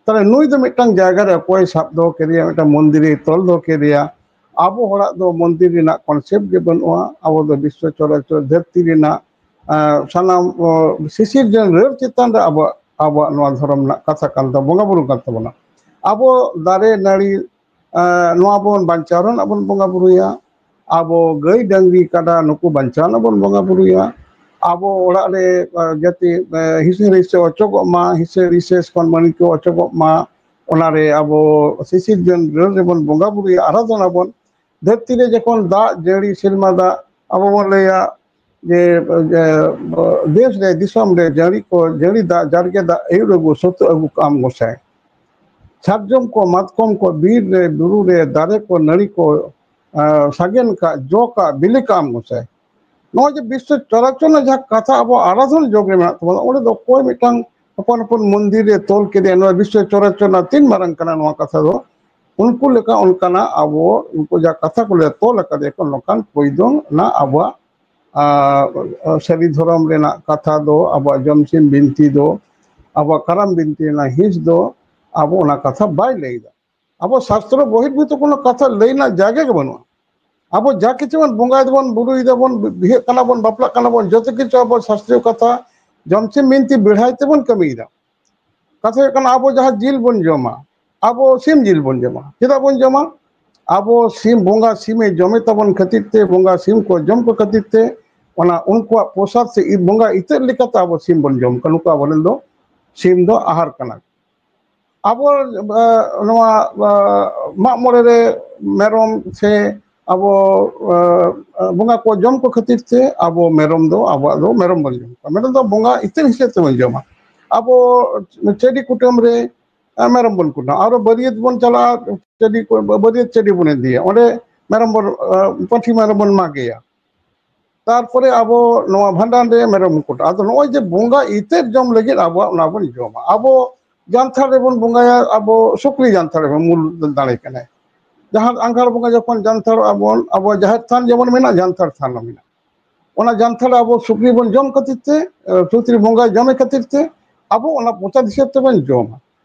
ᱛᱟᱦᱞᱮ ᱱᱩᱭ ᱫᱚ ᱢᱤᱫᱴᱟᱝ ᱡᱟᱭᱜᱟ ᱨᱮ ᱚᱠᱚᱭ ᱥᱟᱵ ᱫᱚᱦᱚ ᱠᱮᱫᱮᱭᱟ, ᱢᱤᱫᱴᱟᱝ ᱢᱚᱱᱫᱤᱨ ᱮ ᱛᱚᱞ ᱫᱚᱦᱚ ᱠᱮᱫᱮᱭᱟ? ᱟᱵᱚ ᱦᱚᱲᱟᱜ ᱫᱚ ᱢᱚᱱᱫᱤᱨ ᱨᱮᱱᱟᱜ ᱠᱚᱱᱥᱮᱯᱴ ᱜᱮ ᱵᱟᱹᱱᱩᱜᱼᱟ᱾ ᱟᱵᱚ ᱫᱚ ᱵᱤᱥᱥᱚ ᱪᱚᱨᱟᱪᱚᱨ ᱫᱷᱟᱹᱨᱛᱤ ᱨᱮᱱᱟᱜ, ᱟᱸ, ᱥᱟᱱᱟᱢ, ᱚ, ᱥᱤᱥᱤᱨᱡᱚᱱ ᱨᱟᱹᱲ ᱪᱮᱛᱟᱱ ᱨᱮ ᱟᱵᱚᱣᱟᱜ, ᱟᱵᱚᱣᱟᱜ ᱱᱚᱣᱟ ᱫᱷᱚᱨᱚᱢ ᱨᱮᱱᱟᱜ ᱠᱟᱛᱷᱟ ᱠᱟᱱ ᱛᱟᱵᱚᱱᱟ, ᱵᱚᱸᱜᱟ ᱵᱩᱨᱩ ᱠᱟᱱ ᱛᱟᱵᱚᱱᱟ᱾ ᱟᱵᱚ ᱫᱟᱨᱮ ᱱᱟᱹᱲᱤ, ᱟᱸ, ᱱᱚᱣᱟ ᱵᱚᱱ ᱵᱟᱧᱪᱟᱣ ᱨᱮᱱᱟᱜ ᱵᱚᱱ ᱵᱚᱸᱜᱟ ᱵᱩᱨᱩᱭᱟ᱾ ᱟᱵᱚ ᱜᱟᱹᱭ ᱰᱟᱹᱝᱨᱤ ᱠᱟᱰᱟ ᱱᱩᱠᱩ ᱵᱟᱧᱪᱟᱣ ᱨᱮᱱᱟᱜ ᱵᱚᱱ ᱵᱚᱸᱜᱟ ᱵᱩᱨᱩᱭᱟ᱾ ᱟᱵᱚ ᱚᱲᱟᱜ ᱨᱮ, ᱟᱸ, ᱡᱟᱛᱮ, ᱟᱸ, ᱦᱤᱥᱟᱹ ᱦᱤᱥᱟᱹ ᱚᱪᱚᱜᱚᱜ ᱢᱟ, ᱦᱤᱥᱟᱹ ᱦᱤᱥᱟᱹ ᱠᱷᱚᱱ ᱢᱟᱹᱱᱢᱤ ᱠᱚ ᱚᱪᱚᱜᱚᱜ ᱢᱟ, ᱚᱱᱟᱨᱮ ᱟᱵᱚ ᱥᱤᱥᱤᱨᱡᱚᱱ ᱨᱟᱹᱲ ᱨᱮᱵᱚᱱ ᱵᱚᱸᱜᱟ ᱵᱩᱨᱩᱭᱟ, ᱟᱨᱟᱫᱷᱚᱱᱟ ᱵᱚᱱ᱾ ᱫᱷᱟᱹᱨᱛᱤ ᱨᱮ ᱡᱚᱠᱷᱚᱱ ᱫᱟᱜ ᱡᱟᱹᱲᱤ, ᱥᱮᱨᱢᱟ ᱫᱟᱜ, ᱟᱵᱚ ᱵᱚᱱ ᱞᱟᱹᱭᱟ ᱡᱮ, ᱡᱮ, ᱫᱮᱥ ᱨᱮ, ᱫᱤᱥᱚᱢ ᱨᱮ ᱡᱟᱹᱲᱤ ᱠᱚ, ᱡᱟᱹᱲᱤ ᱫᱟᱜ, ᱡᱟᱨᱜᱮ ᱫᱟᱜ ᱟᱹᱭᱩᱨ ᱟᱹᱜᱩ, ᱥᱟᱹᱛᱟᱹᱜ ᱟᱹᱜᱩ ᱠᱟᱜ ᱟᱢ ᱜᱚᱸᱥᱟᱭ᱾ ᱥᱟᱨᱡᱚᱢ ᱠᱚ, ᱢᱟᱛᱠᱚᱢ ᱠᱚ, ᱵᱤᱨ ᱨᱮ, ᱵᱩᱨᱩ ᱨᱮ, ᱫᱟᱨᱮ ᱠᱚ, ᱱᱟᱹᱲᱤ ᱠᱚ, ᱟᱸ, ᱥᱟᱜᱮᱱ ᱠᱟᱜ, ᱡᱚ ᱠᱟᱜ, ᱵᱤᱞᱤ ᱠᱟᱜ ᱟᱢ ᱜᱚᱸᱥᱟᱭ᱾ ᱱᱚᱜᱼᱚᱭ ᱡᱮ ᱵᱤᱥᱥᱚ ᱪᱚᱨᱟᱪᱚᱨ ᱨᱮᱱᱟᱜ ᱡᱟᱦᱟᱸ ᱠᱟᱛᱷᱟ ᱟᱵᱚ ᱟᱨᱟᱫᱷᱚᱱ ᱡᱳᱜᱽ ᱨᱮ ᱢᱮᱱᱟᱜ ᱛᱟᱵᱚᱱᱟ, ᱚᱸᱰᱮ ᱫᱚ ᱚᱠᱚᱭ ᱢᱤᱫᱴᱟᱝ ᱦᱚᱯᱚᱱ ᱦᱚᱯᱚᱱ ᱢᱚᱱᱫᱤᱨ ᱨᱮ ᱛᱚᱞ ᱠᱮᱫᱮᱭᱟ, ᱱᱚᱣᱟ ᱵᱤᱥᱥᱚ ᱪᱚᱨᱟᱪᱚᱨ ᱨᱮᱱᱟᱜ ᱛᱤᱱ ᱢᱟᱨᱟᱝ ᱠᱟᱱᱟ ᱱᱚᱣᱟ ᱠᱟᱛᱷᱟ ᱫᱚ? ᱩᱱᱠᱩ ᱞᱮᱠᱟ ᱚᱱᱠᱟᱱᱟᱜ ᱟᱵᱚ, ᱩᱱᱠᱩ ᱡᱟᱦᱟᱸ ᱠᱟᱛᱷᱟ ᱠᱚ ᱞᱟᱹᱭᱟ, ᱛᱚᱞ ᱟᱠᱟᱫᱮᱭᱟ ᱠᱚ, ᱱᱚᱝᱠᱟᱱ ᱠᱚᱭᱫᱚᱝ ᱨᱮᱱᱟᱜ ᱟᱵᱚᱣᱟᱜ, ᱟᱨ, ᱥᱟᱹᱨᱤ ᱫᱷᱚᱨᱚᱢ ᱨᱮᱱᱟᱜ ᱠᱟᱛᱷᱟ ᱫᱚ, ᱟᱵᱚᱣᱟᱜ ᱡᱚᱢᱥᱤᱢ ᱵᱤᱱᱛᱤ ᱫᱚ, ᱟᱵᱚᱣᱟᱜ ᱠᱟᱨᱟᱢ ᱵᱤᱱᱛᱤ ᱨᱮᱱᱟᱜ ᱦᱤᱸᱥ ᱫᱚ, ᱟᱵᱚ ᱚᱱᱟ ᱠᱟᱛᱷᱟ ᱵᱟᱭ ᱞᱟᱹᱭ ᱮᱫᱟ᱾ ᱟᱵᱚ ᱥᱟᱥᱛᱨᱚ ᱵᱚᱦᱤᱨᱵᱷᱩᱛ ᱠᱳᱱᱳ ᱠᱟᱛᱷᱟ ᱞᱟᱹᱭ ᱨᱮᱱᱟᱜ ᱡᱟᱭᱜᱟ ᱜᱮ ᱵᱟᱹᱱᱩᱜᱼᱟ᱾ ᱟᱵᱚ ᱡᱟ ᱠᱤᱪᱷᱩ ᱵᱚᱱ ᱵᱚᱸᱜᱟᱭ ᱫᱟᱵᱚᱱ, ᱵᱩᱨᱩᱭ ᱫᱟᱵᱚᱱ, ᱵᱤᱦᱟᱹᱜ ᱠᱟᱱᱟ ᱵᱚᱱ, ᱵᱟᱯᱞᱟᱜ ᱠᱟᱱᱟ ᱵᱚᱱ, ᱡᱚᱛᱚ ᱠᱤᱪᱷᱩ ᱟᱵᱚ ᱥᱟᱥᱛᱨᱤᱭᱚ ᱠᱟᱛᱷᱟ, ᱡᱚᱢᱥᱤᱢ ᱵᱤᱱᱛᱤ ᱵᱮᱲᱦᱟᱭ ᱛᱮᱵᱚᱱ ᱠᱟᱹᱢᱤᱭᱮᱫᱟ᱾ ᱠᱟᱛᱷᱟ ᱦᱩᱭᱩᱜ ᱠᱟᱱᱟ, ᱟᱵᱚ ᱡᱟᱦᱟᱸ ᱡᱤᱞ ᱵᱚᱱ ᱡᱚᱢᱟ, ᱟᱵᱚ ᱥᱤᱢ ᱡᱤᱞ ᱵᱚᱱ ᱡᱚᱢᱟ᱾ ᱪᱮᱫᱟᱜ ᱵᱚᱱ ᱡᱚᱢᱟ? ᱟᱵᱚ ᱥᱤᱢ, ᱵᱚᱸᱜᱟ ᱥᱤᱢᱮ ᱡᱚᱢᱮ ᱛᱟᱵᱚᱱ ᱠᱷᱟᱹᱛᱤᱨ ᱛᱮ, ᱵᱚᱸᱜᱟ ᱥᱤᱢ ᱠᱚ ᱡᱚᱢ ᱠᱚ ᱠᱷᱟᱹᱛᱤᱨ ᱛᱮ, ᱚᱱᱟ ᱩᱱᱠᱩᱣᱟᱜ ᱯᱨᱚᱥᱟᱫ ᱥᱮ ᱵᱚᱸᱜᱟ ᱤᱛᱟᱹᱫ ᱞᱮᱠᱟᱛᱮ ᱟᱵᱚ ᱥᱤᱢ ᱵᱚᱱ ᱡᱚᱢ ᱠᱚᱣᱟ᱾ ᱱᱩᱠᱩ ᱟᱵᱚᱨᱮᱱ ᱫᱚ ᱥᱤᱢ ᱫᱚ ᱟᱦᱟᱨ ᱠᱟᱱᱟ᱾ ᱟᱵᱚ, ᱮ, ᱱᱚᱣᱟ, ᱮ, ᱢᱟᱜ ᱢᱚᱬᱮ ᱨᱮ ᱢᱮᱨᱚᱢ ᱥᱮ ᱟᱵᱚ ᱵᱚᱸᱜᱟ ᱠᱚ ᱡᱚᱢ ᱠᱚ ᱠᱷᱟᱹᱛᱤᱨ ᱛᱮ ᱟᱵᱚ ᱢᱮᱨᱚᱢ ᱫᱚ, ᱟᱵᱚᱣᱟᱜ ᱫᱚ ᱢᱮᱨᱚᱢ ᱵᱚᱱ ᱡᱚᱢ ᱠᱚᱣᱟ᱾ ᱢᱮᱨᱚᱢ ᱫᱚ ᱵᱚᱸᱜᱟ ᱤᱛᱟᱹ ᱦᱤᱥᱟᱹᱵ ᱛᱮᱵᱚᱱ ᱡᱚᱢᱟ᱾ ᱟᱵᱚ ᱪᱟᱹᱰᱤ ᱠᱩᱴᱟᱹᱢ ᱨᱮ ᱢᱮᱨᱚᱢ ᱵᱚᱱ ᱠᱩᱴᱟᱹᱢᱟ, ᱟᱨᱚ ᱵᱟᱹᱨᱭᱟᱹᱛ ᱵᱚᱱ ᱪᱟᱞᱟᱜᱼᱟ, ᱪᱟᱹᱰᱤ ᱠᱚ, ᱵᱟᱹᱨᱭᱟᱹᱛ ᱪᱟᱹᱰᱤ ᱵᱚᱱ ᱤᱫᱤᱭᱟ, ᱚᱸᱰᱮ ᱢᱮᱨᱚᱢ ᱵᱚᱱ, ᱯᱟᱹᱴᱷᱤ ᱢᱮᱨᱚᱢ ᱵᱚᱱ ᱢᱟᱜᱮᱭᱟ᱾ ᱛᱟᱨᱯᱚᱨᱮ ᱟᱵᱚ ᱱᱚᱣᱟ ᱵᱷᱟᱸᱰᱟᱱ ᱨᱮ ᱢᱮᱨᱚᱢ ᱠᱩᱴᱟᱹᱢ᱾ ᱟᱫᱚ ᱱᱚᱜᱼᱚᱭ ᱡᱮ ᱵᱚᱸᱜᱟ ᱤᱛᱟᱹ ᱡᱚᱢ ᱞᱟᱹᱜᱤᱫ ᱟᱵᱚᱣᱟᱜ ᱚᱱᱟ ᱵᱚᱱ ᱡᱚᱢᱟ᱾ ᱟᱵᱚ ᱡᱟᱱᱛᱷᱟᱲ ᱨᱮᱵᱚᱱ ᱵᱚᱸᱜᱟᱭᱟ, ᱟᱵᱚ ᱥᱩᱠᱨᱤ ᱡᱟᱱᱛᱷᱟᱲ ᱨᱮᱵᱚᱱ ᱢᱩᱞ ᱫᱟᱲᱮ ᱠᱟᱱᱟᱭ᱾ ᱡᱟᱦᱟᱸ ᱟᱸᱜᱷᱟᱲ ᱵᱚᱸᱜᱟ ᱡᱚᱠᱷᱚᱱ ᱡᱟᱱᱛᱷᱟᱲᱚᱜ ᱟᱵᱚᱱ, ᱟᱵᱚ ᱡᱟᱦᱮᱨ ᱛᱷᱟᱱ ᱡᱮᱢᱚᱱ ᱢᱮᱱᱟᱜᱼᱟ, ᱡᱟᱱᱛᱷᱟᱲ ᱛᱷᱟᱱ ᱦᱚᱸ ᱢᱮᱱᱟᱜᱼᱟ᱾ ᱚᱱᱟ ᱡᱟᱱᱛᱷᱟᱲ ᱟᱵᱚ ᱥᱩᱠᱨᱤ ᱵᱚᱱ ᱡᱚᱢ ᱠᱷᱟᱹᱛᱤᱨ ᱛᱮ, ᱥᱩᱠᱨᱤ ᱵᱚᱸᱜᱟᱭ ᱡᱚᱢᱮ ᱠᱷᱟᱹᱛᱤᱨ ᱛᱮ ᱟᱵᱚ ᱚᱱᱟ ᱯᱨᱚᱥᱟᱫ ᱦᱤᱥᱟᱹᱵ ᱛᱮᱵᱚᱱ ᱡᱚᱢᱟ᱾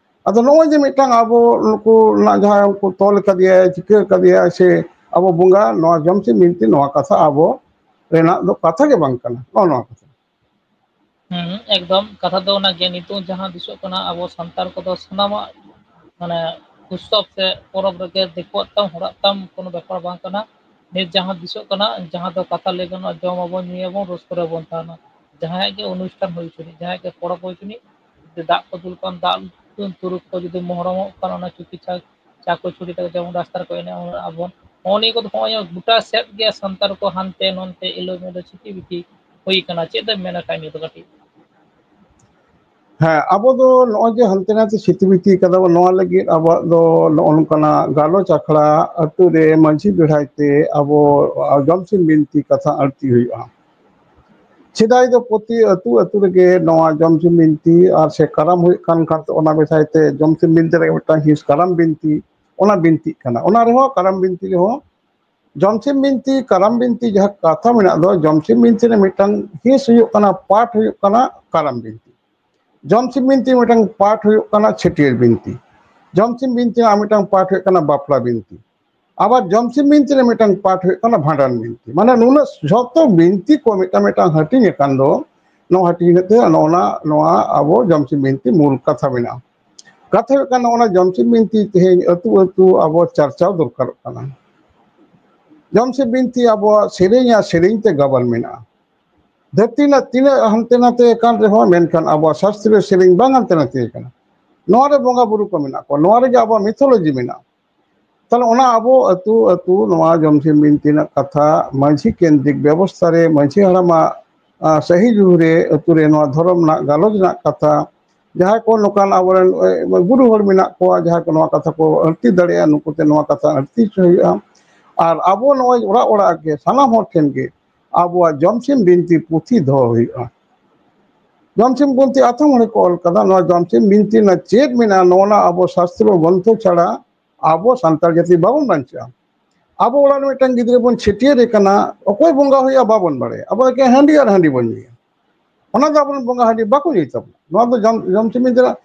ᱟᱫᱚ ᱱᱚᱜᱼᱚᱭ ᱡᱮ ᱢᱤᱫᱴᱟᱝ ᱟᱵᱚ ᱱᱩᱠᱩ ᱨᱮᱱᱟᱜ ᱡᱟᱦᱟᱸᱭ ᱩᱱᱠᱩ ᱛᱚᱞ ᱠᱟᱫᱮᱭᱟᱭ, ᱪᱤᱠᱟᱹ ᱠᱟᱫᱮᱭᱟᱭ, ᱥᱮ ᱟᱵᱚ ᱵᱚᱸᱜᱟ ᱱᱚᱣᱟ ᱡᱚᱢ ᱥᱮ ᱵᱤᱱᱛᱤ, ᱱᱚᱣᱟ ᱠᱟᱛᱷᱟ ᱟᱵᱚ ᱨᱮᱱᱟᱜ ᱫᱚ ᱠᱟᱛᱷᱟ ᱜᱮ ᱵᱟᱝ ᱠᱟᱱᱟ᱾ ᱱᱚᱜᱼᱚ ᱱᱚᱣᱟ ᱠᱟᱛᱷᱟ᱾ ᱦᱮᱸ, ᱮᱠᱫᱚᱢ ᱠᱟᱛᱷᱟ ᱫᱚ ᱚᱱᱟᱜᱮ᱾ ᱱᱤᱛᱚᱜ ᱡᱟᱦᱟᱸ ᱫᱤᱥᱚᱜ ᱠᱟᱱᱟ, ᱟᱵᱚ ᱥᱟᱱᱛᱟᱲ ᱠᱚᱫᱚ ᱥᱟᱱᱟᱢᱟᱜ ᱢᱟᱱᱮ ᱩᱛᱥᱚᱵ ᱥᱮ ᱯᱚᱨᱚᱵᱽ ᱨᱮᱜᱮ ᱫᱤᱠᱩᱣᱟᱜ ᱛᱟᱢ ᱦᱚᱲᱟᱜ ᱛᱟᱢ ᱠᱳᱱᱳ ᱵᱮᱯᱟᱨ ᱵᱟᱝ ᱠᱟᱱᱟ᱾ ᱱᱤᱛ ᱡᱟᱦᱟᱸ ᱫᱤᱥᱚᱜ ᱠᱟᱱᱟ, ᱡᱟᱦᱟᱸ ᱫᱚ ᱠᱟᱛᱷᱟ ᱞᱟᱹᱭ ᱜᱟᱱᱚᱜᱼᱟ, ᱡᱚᱢ ᱟᱵᱚᱱ, ᱧᱩᱭᱟᱵᱚᱱ, ᱨᱟᱹᱥᱠᱟᱹ ᱨᱮᱵᱚᱱ ᱛᱟᱦᱮᱱᱟ᱾ ᱡᱟᱦᱟᱸᱭᱟᱜ ᱜᱮ ᱚᱱᱩᱥᱴᱷᱟᱱ ᱦᱩᱭ ᱦᱚᱪᱚᱱᱤᱡ, ᱡᱟᱦᱟᱸᱭᱟᱜ ᱜᱮ ᱯᱚᱨᱚᱵᱽ ᱦᱩᱭ ᱦᱚᱪᱚᱱᱤᱡ, ᱡᱩᱫᱤ ᱫᱟᱜ ᱠᱚ ᱫᱩᱞ ᱠᱟᱱ, ᱫᱟᱜ ᱛᱩᱨᱩᱯ ᱠᱚ ᱡᱩᱫᱤ ᱢᱚᱦᱨᱚᱢᱚᱜ ᱠᱟᱱ, ᱚᱱᱟ ᱪᱩᱴᱤ ᱪᱷᱟ-, ᱪᱟ ᱠᱚ ᱪᱷᱩᱲᱤ ᱛᱟᱠᱚ ᱡᱮᱢᱚᱱ ᱨᱟᱥᱛᱟ ᱨᱮᱠᱚ ᱮᱱᱮᱡ ᱟᱵᱚᱱ, ᱱᱚᱜᱼᱚ ᱱᱤᱭᱟᱹ ᱠᱚᱫᱚ ᱱᱚᱜᱼᱚᱭ ᱜᱚᱴᱟ ᱥᱮᱫ ᱜᱮ ᱥᱟᱱᱛᱟᱲ ᱠᱚ ᱦᱟᱱᱛᱮ ᱱᱚᱱᱛᱮ ᱮᱞᱳ ᱢᱮᱞᱳ ᱪᱷᱤᱛᱤ ᱵᱤᱛᱤ ᱦᱩᱭ ᱠᱟᱱᱟ᱾ ᱪᱮᱫ ᱮᱢ ᱢᱮᱱᱟ ᱠᱷᱟᱡ ᱱᱤᱭᱟᱹ ᱫᱚ ᱠᱟᱹᱴᱤᱡ? ᱦᱮᱸ, ᱟᱵᱚ ᱫᱚ ᱱᱚᱜᱼᱚᱭ ᱡᱮ ᱦᱟᱱᱛᱮ ᱱᱟᱛᱮ ᱪᱷᱤᱛᱤ ᱵᱤᱛᱤ ᱠᱟᱫᱟ ᱵᱚᱱ, ᱱᱚᱣᱟ ᱞᱟᱹᱜᱤᱫ ᱟᱵᱚᱣᱟᱜ ᱫᱚ ᱱᱚᱜᱼᱚ ᱱᱚᱝᱠᱟᱱᱟᱜ ᱜᱟᱞᱚᱪ ᱟᱠᱷᱲᱟ, ᱟᱹᱛᱩ ᱨᱮ ᱢᱟᱹᱡᱷᱤ ᱵᱮᱲᱦᱟᱭ ᱛᱮ ᱟᱵᱚ ᱡᱚᱢ ᱥᱤᱢ ᱵᱤᱱᱛᱤ ᱠᱟᱛᱷᱟ ᱟᱹᱲᱛᱤ ᱦᱩᱭᱩᱜᱼᱟ᱾ ᱥᱮᱫᱟᱭ ᱫᱚ ᱯᱨᱚᱛᱤ ᱟᱹᱛᱩ ᱟᱹᱛᱩ ᱨᱮᱜᱮ ᱱᱚᱣᱟ ᱡᱚᱢ ᱥᱤᱢ ᱵᱤᱱᱛᱤ ᱟᱨ ᱥᱮ ᱠᱟᱨᱟᱢ ᱦᱩᱭᱩᱜ ᱠᱟᱱ ᱠᱷᱟᱱ, ᱚᱱᱟ ᱵᱮᱲᱦᱟᱭ ᱛᱮ ᱡᱚᱢ ᱥᱤᱢ ᱵᱤᱱᱛᱤ ᱨᱮ ᱢᱤᱫᱴᱟᱝ ᱦᱤᱸᱥ ᱠᱟᱨᱟᱢ ᱵᱤᱱᱛᱤ, ᱚᱱᱟ ᱵᱤᱱᱛᱤᱜ ᱠᱟᱱᱟ᱾ ᱚᱱᱟ ᱨᱮᱦᱚᱸ ᱠᱟᱨᱟᱢ ᱵᱤᱱᱛᱤ ᱨᱮᱦᱚᱸ ᱡᱚᱢᱥᱤᱢ ᱵᱤᱱᱛᱤ, ᱠᱟᱨᱟᱢ ᱵᱤᱱᱛᱤ ᱡᱟᱦᱟᱸ ᱠᱟᱛᱷᱟ ᱢᱮᱱᱟᱜ ᱫᱚ, ᱡᱚᱢᱥᱤᱢ ᱵᱤᱱᱛᱤ ᱨᱮ ᱢᱤᱫᱴᱟᱝ ᱦᱤᱸᱥ ᱦᱩᱭᱩᱜ ᱠᱟᱱᱟ, ᱯᱟᱴ ᱦᱩᱭᱩᱜ ᱠᱟᱱᱟ ᱠᱟᱨᱟᱢ ᱵᱤᱱᱛᱤ᱾ ᱡᱚᱢᱥᱤᱢ ᱵᱤᱱᱛᱤ ᱢᱤᱫᱴᱟᱝ ᱯᱟᱴ ᱦᱩᱭᱩᱜ ᱠᱟᱱᱟ ᱪᱷᱟᱹᱴᱭᱟᱹᱨ ᱵᱤᱱᱛᱤ᱾ ᱡᱚᱢᱥᱤᱢ ᱵᱤᱱᱛᱤ ᱨᱮᱱᱟᱜ ᱢᱤᱫᱴᱟᱝ ᱯᱟᱴ ᱦᱩᱭᱩᱜ ᱠᱟᱱᱟ ᱵᱟᱯᱞᱟ ᱵᱤᱱᱛᱤ᱾ ᱟᱵᱟᱨ ᱡᱚᱢᱥᱤᱢ ᱵᱤᱱᱛᱤ ᱨᱮ ᱢᱤᱫᱴᱟᱝ ᱯᱟᱴ ᱦᱩᱭᱩᱜ ᱠᱟᱱᱟ ᱵᱷᱟᱸᱰᱟᱱ ᱵᱤᱱᱛᱤ᱾ ᱢᱟᱱᱮ ᱱᱩᱱᱟᱹᱜ ᱡᱷᱚᱛᱚ ᱵᱤᱱᱛᱤ ᱠᱚ ᱢᱤᱫᱴᱟᱝ ᱢᱤᱫᱴᱟᱝ ᱦᱟᱹᱴᱤᱧ ᱟᱠᱟᱱ ᱫᱚ, ᱱᱚᱣᱟ ᱦᱟᱹᱴᱤᱧ ᱠᱟᱛᱮ ᱱᱚᱜᱼᱚ ᱱᱟ, ᱱᱚᱣᱟ ᱟᱵᱚ ᱡᱚᱢᱥᱤᱢ ᱵᱤᱱᱛᱤ ᱢᱩᱞ ᱠᱟᱛᱷᱟ ᱢᱮᱱᱟᱜᱼᱟ᱾ ᱠᱟᱛᱷᱟ ᱦᱩᱭᱩᱜ ᱠᱟᱱᱟ, ᱚᱱᱟ ᱡᱚᱢᱥᱤᱢ ᱵᱤᱱᱛᱤ ᱛᱮᱦᱮᱧ ᱟᱹᱛᱩ ᱟᱹᱛᱩ ᱟᱵᱚ ᱪᱟᱨᱪᱟᱣ ᱫᱚᱨᱠᱟᱨᱚᱜ ᱠᱟᱱᱟ᱾ ᱡᱚᱢᱥᱤᱢ ᱵᱤᱱᱛᱤ ᱟᱵᱚᱣᱟᱜ ᱥᱮᱨᱮᱧ ᱟᱨ ᱥᱮᱨᱮᱧ ᱛᱮ ᱜᱟᱵᱟᱱ ᱢᱮᱱᱟᱜᱼᱟ᱾ ᱫᱷᱟᱹᱨᱛᱤ ᱨᱮᱱᱟᱜ ᱛᱤᱱᱟᱹᱜ ᱦᱟᱱᱛᱮ ᱱᱟᱛᱮ ᱟᱠᱟᱱ ᱨᱮᱦᱚᱸ, ᱢᱮᱱᱠᱷᱟᱱ ᱟᱵᱚᱣᱟᱜ ᱥᱟᱥᱛᱨᱤᱭᱚ ᱥᱮᱨᱮᱧ ᱵᱟᱝ ᱦᱟᱱᱛᱮ ᱱᱟᱛᱮ ᱟᱠᱟᱱᱟ᱾ ᱱᱚᱣᱟ ᱨᱮ ᱵᱚᱸᱜᱟ ᱵᱩᱨᱩ ᱠᱚ ᱢᱮᱱᱟᱜ ᱠᱚᱣᱟ, ᱱᱚᱣᱟ ᱨᱮᱜᱮ ᱟᱵᱚᱣᱟᱜ ᱢᱤᱛᱷᱳᱞᱚᱡᱤ ᱢᱮᱱᱟᱜᱼᱟ᱾ ᱛᱟᱦᱞᱮ ᱚᱱᱟ ᱟᱵᱚ ᱟᱹᱛᱩ ᱟᱹᱛᱩ ᱱᱚᱣᱟ ᱡᱚᱢᱥᱤᱢ ᱵᱤᱱᱛᱤ ᱨᱮᱱᱟᱜ ᱠᱟᱛᱷᱟ, ᱢᱟᱹᱡᱷᱤ ᱠᱮᱱᱫᱨᱤᱠ ᱵᱮᱵᱚᱥᱛᱷᱟ ᱨᱮ, ᱢᱟᱹᱡᱷᱤ ᱦᱟᱲᱟᱢᱟᱜ ᱥᱟᱹᱦᱤ ᱡᱩᱦᱤ ᱨᱮ, ᱟᱹᱛᱩ ᱨᱮ ᱱᱚᱣᱟ ᱫᱷᱚᱨᱚᱢ ᱨᱮᱱᱟᱜ ᱜᱟᱞᱚᱪ ᱨᱮᱱᱟᱜ ᱠᱟᱛᱷᱟ, ᱡᱟᱦᱟᱸᱭ ᱠᱚ ᱱᱚᱝᱠᱟᱱ ᱟᱵᱚᱨᱮᱱ ᱜᱩᱨᱩ ᱦᱚᱲ ᱢᱮᱱᱟᱜ ᱠᱚᱣᱟ, ᱡᱟᱦᱟᱸᱭ ᱠᱚ ᱱᱚᱣᱟ ᱠᱟᱛᱷᱟ ᱠᱚ ᱟᱹᱲᱛᱤ ᱫᱟᱲᱮᱭᱟᱜᱼᱟ, ᱱᱩᱠᱩ ᱛᱮ ᱱᱚᱣᱟ ᱠᱟᱛᱷᱟ ᱟᱹᱲᱛᱤ ᱦᱚᱪᱚ ᱦᱩᱭᱩᱜᱼᱟ᱾ ᱟᱨ ᱟᱵᱚ ᱱᱚᱜᱼᱚᱭ ᱚᱲᱟᱜ ᱚᱲᱟᱜ ᱜᱮ, ᱥᱟᱱᱟᱢ ᱦᱚᱲ ᱴᱷᱮᱱ ᱜᱮ ᱟᱵᱚᱣᱟᱜ ᱡᱚᱢᱥᱤᱢ ᱵᱤᱱᱛᱤ ᱯᱩᱛᱷᱤ ᱫᱚᱦᱚ ᱦᱩᱭᱩᱜᱼᱟ᱾ ᱡᱚᱢᱥᱤᱢ ᱵᱤᱱᱛᱤ ᱟᱛᱷᱟᱢ ᱦᱚᱲ ᱠᱚ ᱚᱞ ᱠᱟᱫᱟ, ᱱᱚᱣᱟ ᱡᱚᱢᱥᱤᱢ ᱵᱤᱱᱛᱤ ᱨᱮᱱᱟᱜ ᱪᱮᱫ ᱢᱮᱱᱟᱜᱼᱟ, ᱱᱚᱣᱟ ᱟᱵᱚ ᱥᱟᱥᱛᱨᱚ ᱜᱨᱚᱱᱛᱷᱚ ᱪᱷᱟᱲᱟ ᱟᱵᱚ ᱥᱟᱱᱛᱟᱲ ᱡᱟᱹᱛᱤ ᱵᱟᱵᱚᱱ ᱵᱟᱧᱪᱟᱜᱼᱟ᱾ ᱟᱵᱚ ᱚᱲᱟᱜ ᱨᱮ ᱢᱤᱫᱴᱟᱝ ᱜᱤᱫᱽᱨᱟᱹ ᱵᱚᱱ ᱪᱷᱟᱹᱴᱭᱟᱹᱨᱮ ᱠᱟᱱᱟ, ᱚᱠᱚᱭ ᱵᱚᱸᱜᱟ ᱦᱩᱭᱩᱜᱼᱟ ᱵᱟᱵᱚᱱ ᱵᱟᱲᱟᱭᱟ, ᱟᱵᱚ ᱮᱠᱮᱱ ᱦᱟᱺᱰᱤ ᱟᱨ ᱦᱟᱺᱰᱤ ᱵᱚᱱ ᱧᱩᱭᱟ᱾ ᱚᱱᱟ ᱫᱚ ᱟᱵᱚᱨᱮᱱ ᱵᱚᱸᱜᱟ ᱦᱟᱺᱰᱤ ᱵᱟᱠᱚ ᱧᱩᱭ ᱛᱟᱵᱚᱱᱟ᱾ ᱱᱚᱣᱟ ᱫᱚ ᱡᱚᱢ ᱡᱚᱢᱥᱤᱢ ᱵᱤᱱᱛᱤ ᱨᱮᱱᱟᱜ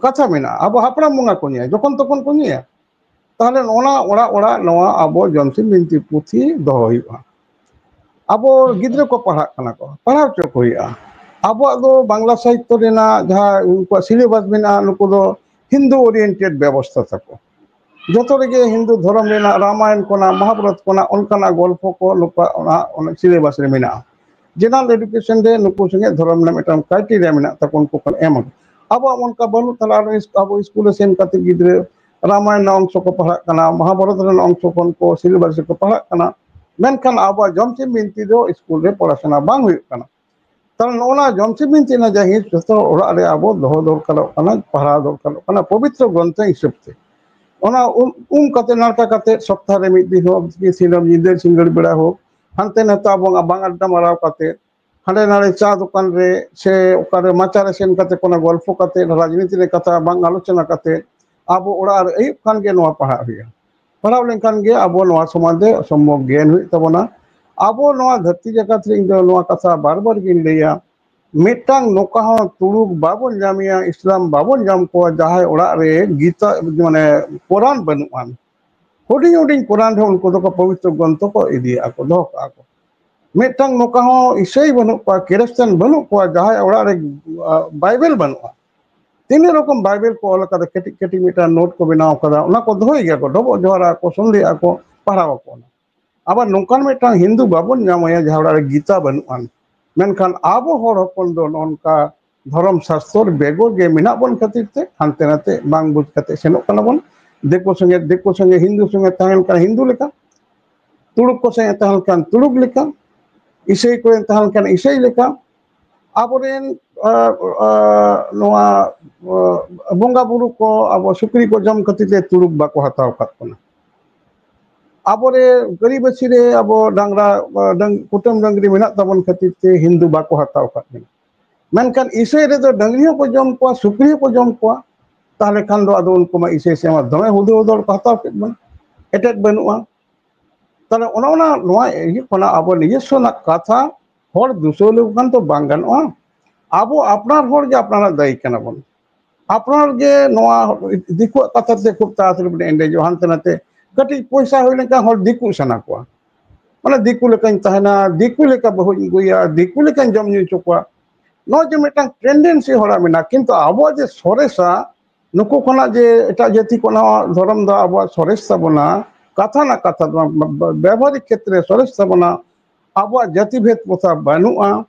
ᱠᱟᱛᱷᱟ ᱢᱮᱱᱟᱜᱼᱟ, ᱟᱵᱚ ᱦᱟᱯᱲᱟᱢ ᱵᱚᱸᱜᱟ ᱠᱚ ᱧᱩᱭᱟ, ᱡᱚᱠᱷᱚᱱ ᱛᱚᱠᱷᱚᱱ ᱠᱚ ᱧᱩᱭᱟ᱾ ᱛᱟᱦᱚᱞᱮ ᱚᱱᱟ ᱚᱲᱟᱜ ᱚᱲᱟᱜ ᱱᱚᱣᱟ ᱟᱵᱚ ᱡᱚᱢᱥᱤᱢ ᱵᱤᱱᱛᱤ ᱯᱩᱛᱷᱤ ᱫᱚᱦᱚ ᱦᱩᱭᱩᱜᱼᱟ᱾ ᱟᱵᱚ ᱜᱤᱫᱽᱨᱟᱹ ᱠᱚ ᱯᱟᱲᱦᱟᱜ ᱠᱟᱱᱟ ᱠᱚ, ᱯᱟᱲᱦᱟᱣ ᱦᱚᱪᱚ ᱠᱚ ᱦᱩᱭᱩᱜᱼᱟ᱾ ᱟᱵᱚᱣᱟᱜ ᱫᱚ ᱵᱟᱝᱞᱟ ᱥᱟᱦᱤᱛᱛᱚ ᱨᱮᱱᱟᱜ ᱡᱟᱦᱟᱸ ᱩᱱᱠᱩᱣᱟᱜ ᱥᱤᱞᱮᱵᱟᱥ ᱢᱮᱱᱟᱜᱼᱟ, ᱱᱩᱠᱩ ᱫᱚ ᱦᱤᱱᱫᱩ ᱳᱨᱤᱭᱮᱱᱴᱮᱰ ᱵᱮᱵᱚᱥᱛᱷᱟ ᱛᱟᱠᱚ᱾ ᱡᱚᱛᱚ ᱨᱮᱜᱮ ᱦᱤᱱᱫᱩ ᱫᱷᱚᱨᱚᱢ ᱨᱮᱱᱟᱜ ᱨᱟᱢᱟᱭᱚᱱ ᱠᱷᱚᱱᱟᱜ, ᱢᱚᱦᱟᱵᱷᱟᱨᱚᱛ ᱠᱷᱚᱱᱟᱜ ᱚᱱᱠᱟᱱᱟᱜ ᱜᱚᱞᱯᱚ ᱠᱚ ᱱᱩᱠᱩᱣᱟᱜ ᱚᱱᱟ, ᱚᱱᱟ ᱥᱤᱞᱮᱵᱟᱥ ᱨᱮ ᱢᱮᱱᱟᱜᱼᱟ᱾ ᱡᱮᱱᱟᱨᱮᱞ ᱮᱰᱩᱠᱮᱥᱚᱱ ᱨᱮ ᱱᱩᱠᱩ ᱥᱚᱸᱜᱮ ᱫᱷᱚᱨᱚᱢ ᱨᱮᱱᱟᱜ ᱢᱤᱫᱴᱟᱝ ᱠᱨᱟᱭᱴᱮᱨᱤᱭᱟ ᱢᱮᱱᱟᱜ ᱛᱟᱠᱚ, ᱩᱱᱠᱩ ᱠᱷᱚᱱ ᱮᱢ ᱟᱠᱚ᱾ ᱟᱵᱚᱣᱟᱜ ᱚᱱᱠᱟ ᱵᱟᱹᱱᱩᱜ, ᱛᱟᱦᱞᱮ ᱟᱨ ᱤᱥ-, ᱟᱵᱚ ᱥᱠᱩᱞ ᱨᱮ ᱥᱮᱱ ᱠᱟᱛᱮ ᱜᱤᱫᱽᱨᱟᱹ ᱨᱟᱢᱟᱭᱚᱱ ᱨᱮᱱᱟᱜ ᱚᱝᱥᱚ ᱠᱚ ᱯᱟᱲᱦᱟᱜ ᱠᱟᱱᱟ, ᱢᱚᱦᱟᱵᱷᱟᱨᱚᱛ ᱨᱮᱱᱟᱜ ᱚᱝᱥᱚ ᱠᱷᱚᱱ ᱠᱚ ᱥᱤᱞᱮᱵᱟᱥ ᱨᱮᱠᱚ ᱯᱟᱲᱦᱟᱜ ᱠᱟᱱᱟ, ᱢᱮᱱᱠᱷᱟᱱ ᱟᱵᱚᱣᱟᱜ ᱡᱚᱢᱥᱤᱢ ᱵᱤᱱᱛᱤ ᱫᱚ ᱥᱠᱩᱞ ᱨᱮ ᱯᱚᱲᱟᱥᱩᱱᱟ ᱵᱟᱝ ᱦᱩᱭᱩᱜ ᱠᱟᱱᱟ᱾ ᱛᱟᱦᱞᱮ ᱱᱚᱜᱼᱚ ᱱᱟ ᱡᱚᱢᱥᱤᱢ ᱵᱤᱱᱛᱤ ᱨᱮᱱᱟᱜ ᱡᱟᱦᱟᱸ ᱦᱤᱸᱥ ᱡᱚᱛᱚ ᱚᱲᱟᱜ ᱨᱮ ᱟᱵᱚ ᱫᱚᱦᱚ ᱫᱚᱨᱠᱟᱨᱚᱜ ᱠᱟᱱᱟ, ᱯᱟᱲᱦᱟᱣ ᱫᱚᱨᱠᱟᱨᱚᱜ ᱠᱟᱱᱟ ᱯᱚᱵᱤᱛᱨᱚ ᱜᱨᱚᱱᱛᱷᱚ ᱦᱤᱥᱟᱹᱵ ᱛᱮ᱾ ᱚᱱᱟ ᱩᱢ, ᱩᱢ ᱠᱟᱛᱮ ᱱᱟᱲᱠᱟ ᱠᱟᱛᱮ ᱥᱚᱯᱛᱟᱦᱚ ᱨᱮ ᱢᱤᱫ ᱫᱤᱱ ᱦᱳᱠ, ᱥᱤᱧ ᱧᱤᱫᱟᱹ ᱥᱤᱸᱜᱟᱹᱲ ᱵᱮᱲᱟ ᱦᱳᱠ, ᱦᱟᱱᱛᱮ ᱱᱟᱛᱮ ᱟᱵᱚ ᱵᱟᱝ ᱟᱰᱰᱟ ᱢᱟᱨᱟᱣ ᱠᱟᱛᱮ, ᱦᱟᱸᱰᱮ ᱱᱟᱰᱮ ᱪᱟ ᱫᱚᱠᱟᱱ ᱨᱮ ᱥᱮ ᱚᱠᱟᱨᱮ ᱢᱟᱪᱟ ᱨᱮ ᱥᱮᱱ ᱠᱟᱛᱮ ᱠᱳᱱᱳ ᱜᱚᱞᱯᱷᱚ ᱠᱟᱛᱮ, ᱨᱟᱡᱽᱱᱤᱛᱤ ᱨᱮ ᱠᱟᱛᱷᱟ ᱵᱟᱝ ᱟᱞᱳᱪᱚᱱᱟ ᱠᱟᱛᱮ, ᱟᱵᱚ ᱚᱲᱟᱜ ᱨᱮ ᱟᱹᱭᱩᱵ ᱠᱷᱟᱱ ᱜᱮ ᱱᱚᱣᱟ ᱯᱟᱲᱦᱟᱜ ᱦᱩᱭᱩᱜᱼᱟ᱾ ᱯᱟᱲᱦᱟᱣ ᱞᱮᱱᱠᱷᱟᱱ ᱜᱮ ᱟᱵᱚ ᱱᱚᱣᱟ ᱥᱚᱢᱟᱡᱽ ᱨᱮ ᱥᱚᱢᱵᱷᱚᱵ ᱜᱮᱭᱟᱱ ᱦᱩᱭᱩᱜ ᱛᱟᱵᱚᱱᱟ᱾ ᱟᱵᱚ ᱱᱚᱣᱟ ᱫᱷᱟᱹᱨᱛᱤ ᱡᱟᱠᱟᱛ ᱨᱮ ᱤᱧ ᱫᱚ ᱱᱚᱣᱟ ᱠᱟᱛᱷᱟ ᱵᱟᱨ ᱵᱟᱨ ᱜᱤᱧ ᱞᱟᱹᱭᱟ, ᱢᱤᱫᱴᱟᱝ ᱱᱚᱝᱠᱟ ᱦᱚᱸ ᱛᱩᱲᱩᱠ ᱵᱟᱵᱚᱱ ᱧᱟᱢᱮᱭᱟ, ᱤᱥᱞᱟᱢ ᱵᱟᱵᱚᱱ ᱧᱟᱢ ᱠᱚᱣᱟ, ᱡᱟᱦᱟᱸᱭ ᱚᱲᱟᱜ ᱨᱮ ᱜᱤᱛᱟ, ᱢᱟᱱᱮ, ᱠᱳᱨᱟᱱ ᱵᱟᱹᱱᱩᱜ ᱟᱱ᱾ ᱦᱩᱰᱤᱧ ᱦᱩᱰᱤᱧ ᱠᱳᱨᱟᱱ ᱨᱮ ᱩᱱᱠᱩ ᱫᱚᱠᱚ ᱯᱚᱵᱤᱛᱨᱚ ᱜᱨᱚᱱᱛᱷᱚ ᱠᱚ ᱤᱫᱤᱭᱮᱫᱼᱟ ᱠᱚ, ᱫᱚᱦᱚ ᱠᱟᱜᱼᱟ ᱠᱚ᱾ ᱢᱤᱫᱴᱟᱝ ᱱᱚᱝᱠᱟ ᱦᱚᱸ ᱤᱥᱟᱹᱭ ᱵᱟᱹᱱᱩᱜ ᱠᱚᱣᱟ, ᱠᱷᱨᱤᱥᱴᱟᱱ ᱵᱟᱹᱱᱩᱜ ᱠᱚᱣᱟ, ᱡᱟᱦᱟᱸᱭ ᱚᱲᱟᱜ ᱨᱮ, ᱟ, ᱵᱟᱭᱵᱮᱞ ᱵᱟᱹᱱᱩᱜᱼᱟ᱾ ᱛᱤᱱᱟᱹᱜ ᱨᱚᱠᱚᱢ ᱵᱟᱭᱵᱮᱞ ᱠᱚ ᱚᱞ ᱟᱠᱟᱫᱟ, ᱠᱟᱹᱴᱤᱡ ᱠᱟᱹᱴᱤᱡ ᱢᱤᱫᱴᱟᱝ ᱱᱳᱴ ᱠᱚ ᱵᱮᱱᱟᱣ ᱟᱠᱟᱫᱟ, ᱚᱱᱟ ᱠᱚ ᱫᱚᱦᱚᱭ ᱜᱮᱭᱟ ᱠᱚ, ᱰᱚᱵᱚᱜ ᱡᱚᱦᱟᱨᱟ ᱠᱚ, ᱥᱚᱱᱫᱷᱮᱜᱼᱟ ᱠᱚ, ᱯᱟᱲᱦᱟᱣ ᱟᱠᱚ ᱚᱱᱟ᱾ ᱟᱵᱟᱨ ᱱᱚᱝᱠᱟᱱ ᱢᱤᱫᱴᱟᱝ ᱦᱤᱱᱫᱩ ᱵᱟᱵᱚᱱ ᱧᱟᱢᱟᱭᱟ ᱡᱟᱦᱟᱸ ᱚᱲᱟᱜ ᱨᱮ ᱜᱤᱛᱟ ᱵᱟᱹᱱᱩᱜ ᱟᱱ᱾ ᱢᱮᱱᱠᱷᱟᱱ ᱟᱵᱚ ᱦᱚᱲ ᱦᱚᱯᱚᱱ ᱫᱚ ᱱᱚᱜᱼᱚ ᱱᱚᱝᱠᱟ ᱫᱷᱚᱨᱚᱢ ᱥᱟᱥᱛᱚᱨ ᱵᱮᱜᱚᱨ ᱜᱮ ᱢᱮᱱᱟᱜ ᱵᱚᱱ ᱠᱷᱟᱹᱛᱤᱨ ᱛᱮ ᱦᱟᱱᱛᱮ ᱱᱟᱛᱮ ᱵᱟᱝ ᱵᱩᱡᱽ ᱠᱟᱛᱮ ᱥᱮᱱᱚᱜ ᱠᱟᱱᱟ ᱵᱚᱱ᱾ ᱫᱤᱠᱩ ᱥᱚᱸᱜᱮ ᱫᱤᱠᱩ ᱥᱚᱸᱜᱮ, ᱦᱤᱱᱫᱩ ᱥᱚᱸᱜᱮ ᱛᱟᱦᱮᱸ ᱞᱮᱱᱠᱷᱟᱱ ᱦᱤᱱᱫᱩ ᱞᱮᱠᱟ, ᱛᱩᱲᱩᱠ ᱠᱚ ᱥᱚᱸᱜᱮ ᱛᱟᱦᱮᱸ ᱞᱮᱱᱠᱷᱟᱱ ᱛᱩᱲᱩᱠ ᱞᱮᱠᱟ, ᱤᱥᱟᱹᱭ ᱠᱚᱨᱮ ᱛᱟᱦᱮᱸ ᱞᱮᱱᱠᱷᱟᱱ ᱤᱥᱟᱹᱭ ᱞᱮᱠᱟ, ᱟᱵᱚᱨᱮᱱ ᱱᱚᱣᱟ ᱵᱚᱸᱜᱟ ᱵᱩᱨᱩ ᱠᱚ ᱟᱵᱚ ᱥᱩᱠᱨᱤ ᱠᱚ ᱡᱚᱢ ᱠᱷᱟᱹᱛᱤᱨ ᱛᱮ ᱛᱩᱲᱩᱠ ᱵᱟᱠᱚ ᱦᱟᱛᱟᱣ ᱟᱠᱟᱫ ᱵᱚᱱᱟ᱾ ᱟᱵᱚᱨᱮ ᱜᱟᱹᱨᱤᱵᱟᱹᱥᱤ ᱨᱮ ᱟᱵᱚ ᱰᱟᱝᱨᱟ, ᱠᱩᱴᱟᱹᱢ ᱰᱟᱹᱝᱨᱤ ᱢᱮᱱᱟᱜ ᱛᱟᱵᱚᱱ ᱠᱷᱟᱹᱛᱤᱨ ᱛᱮ ᱦᱤᱱᱫᱩ ᱵᱟᱠᱚ ᱦᱟᱛᱟᱣ ᱟᱠᱟᱫ ᱵᱚᱱᱟ᱾ ᱢᱮᱱᱠᱷᱟᱱ ᱤᱥᱟᱹᱭ ᱨᱮᱫᱚ ᱰᱟᱹᱝᱨᱤ ᱦᱚᱸᱠᱚ ᱡᱚᱢ ᱠᱚᱣᱟ, ᱥᱩᱠᱨᱤ ᱦᱚᱸᱠᱚ ᱡᱚᱢ ᱠᱚᱣᱟ᱾ ᱛᱟᱦᱚᱞᱮ ᱠᱷᱟᱱ ᱫᱚ ᱟᱫᱚ ᱩᱱᱠᱩ ᱢᱟ ᱤᱥᱟᱹᱭ ᱥᱮᱫ ᱢᱟ ᱫᱚᱢᱮ ᱦᱩᱫᱟᱹ ᱦᱩᱫᱟᱹᱲ ᱠᱚ ᱦᱟᱛᱟᱣ ᱠᱮᱫ ᱵᱚᱱᱟ, ᱮᱴᱮᱫ ᱵᱟᱹᱱᱩᱜᱼᱟ᱾ ᱛᱟᱦᱚᱞᱮ ᱚᱱᱮ ᱚᱱᱟ ᱱᱚᱣᱟ ᱤᱭᱟᱹ ᱠᱷᱚᱱᱟᱜ ᱟᱵᱚ ᱱᱤᱡᱚᱥᱥᱚ ᱨᱮᱱᱟᱜ ᱠᱟᱛᱷᱟ ᱦᱚᱲ ᱫᱩᱥᱟᱹᱣ ᱞᱮᱠᱚ ᱠᱷᱟᱱ ᱛᱚ ᱵᱟᱝ ᱜᱟᱱᱚᱜᱼᱟ᱾ ᱟᱵᱚ ᱟᱯᱱᱟᱨ ᱦᱚᱲ ᱜᱮ ᱟᱯᱱᱟᱨᱟᱜ ᱫᱟᱭᱤ ᱠᱟᱱᱟ ᱵᱚᱱ᱾ ᱟᱯᱱᱟᱨ ᱜᱮ ᱱᱚᱣᱟ ᱫᱤᱠᱩᱣᱟᱜ ᱠᱟᱛᱷᱟ ᱛᱮ ᱠᱷᱩᱵ ᱛᱟᱲᱟᱛᱟᱲᱤ ᱵᱚᱱ ᱮᱸᱰᱮᱡᱚᱜᱼᱟ, ᱦᱟᱱᱛᱮ ᱱᱟᱛᱮ᱾ ᱠᱟᱹᱴᱤᱡ ᱯᱚᱭᱥᱟ ᱦᱩᱭ ᱞᱮᱱᱠᱷᱟᱱ ᱦᱚᱲ ᱫᱤᱠᱩ ᱥᱟᱱᱟ ᱠᱚᱣᱟ, ᱢᱟᱱᱮ ᱫᱤᱠᱩ ᱞᱮᱠᱟᱧ ᱛᱟᱦᱮᱱᱟ, ᱫᱤᱠᱩ ᱞᱮᱠᱟ ᱵᱟᱹᱦᱩᱧ ᱟᱹᱜᱩᱭᱟ, ᱫᱤᱠᱩ ᱞᱮᱠᱟᱧ ᱡᱚᱢ ᱧᱩ ᱦᱚᱪᱚ ᱠᱚᱣᱟ᱾ ᱱᱚᱣᱟ ᱡᱮ ᱢᱤᱫᱴᱟᱝ ᱴᱮᱱᱰᱮᱱᱥᱤ ᱦᱚᱲᱟᱜ ᱢᱮᱱᱟᱜᱼᱟ, ᱠᱤᱱᱛᱩ ᱟᱵᱚᱣᱟᱜ ᱡᱮ ᱥᱚᱨᱮᱥᱟ, ᱱᱩᱠᱩ ᱠᱷᱚᱱᱟᱜ ᱡᱮ ᱮᱴᱟᱜ ᱡᱟᱹᱛᱤ ᱠᱚ ᱱᱚᱣᱟ ᱫᱷᱚᱨᱚᱢ ᱫᱚ ᱟᱵᱚᱣᱟᱜ ᱥᱚᱨᱮᱥ ᱛᱟᱵᱚᱱᱟ, ᱠᱟᱛᱷᱟ ᱨᱮᱱᱟᱜ ᱠᱟᱛᱷᱟ ᱫᱚ ᱵᱮᱵᱚᱦᱟᱨᱤᱠ ᱠᱷᱮᱛᱨᱮ ᱥᱚᱨᱮᱥ ᱛᱟᱵᱚᱱᱟ, ᱟᱵᱚᱣᱟᱜ ᱡᱟᱹᱛᱤ ᱵᱷᱮᱫ ᱯᱨᱚᱛᱷᱟ ᱵᱟᱹᱱᱩᱜᱼᱟ,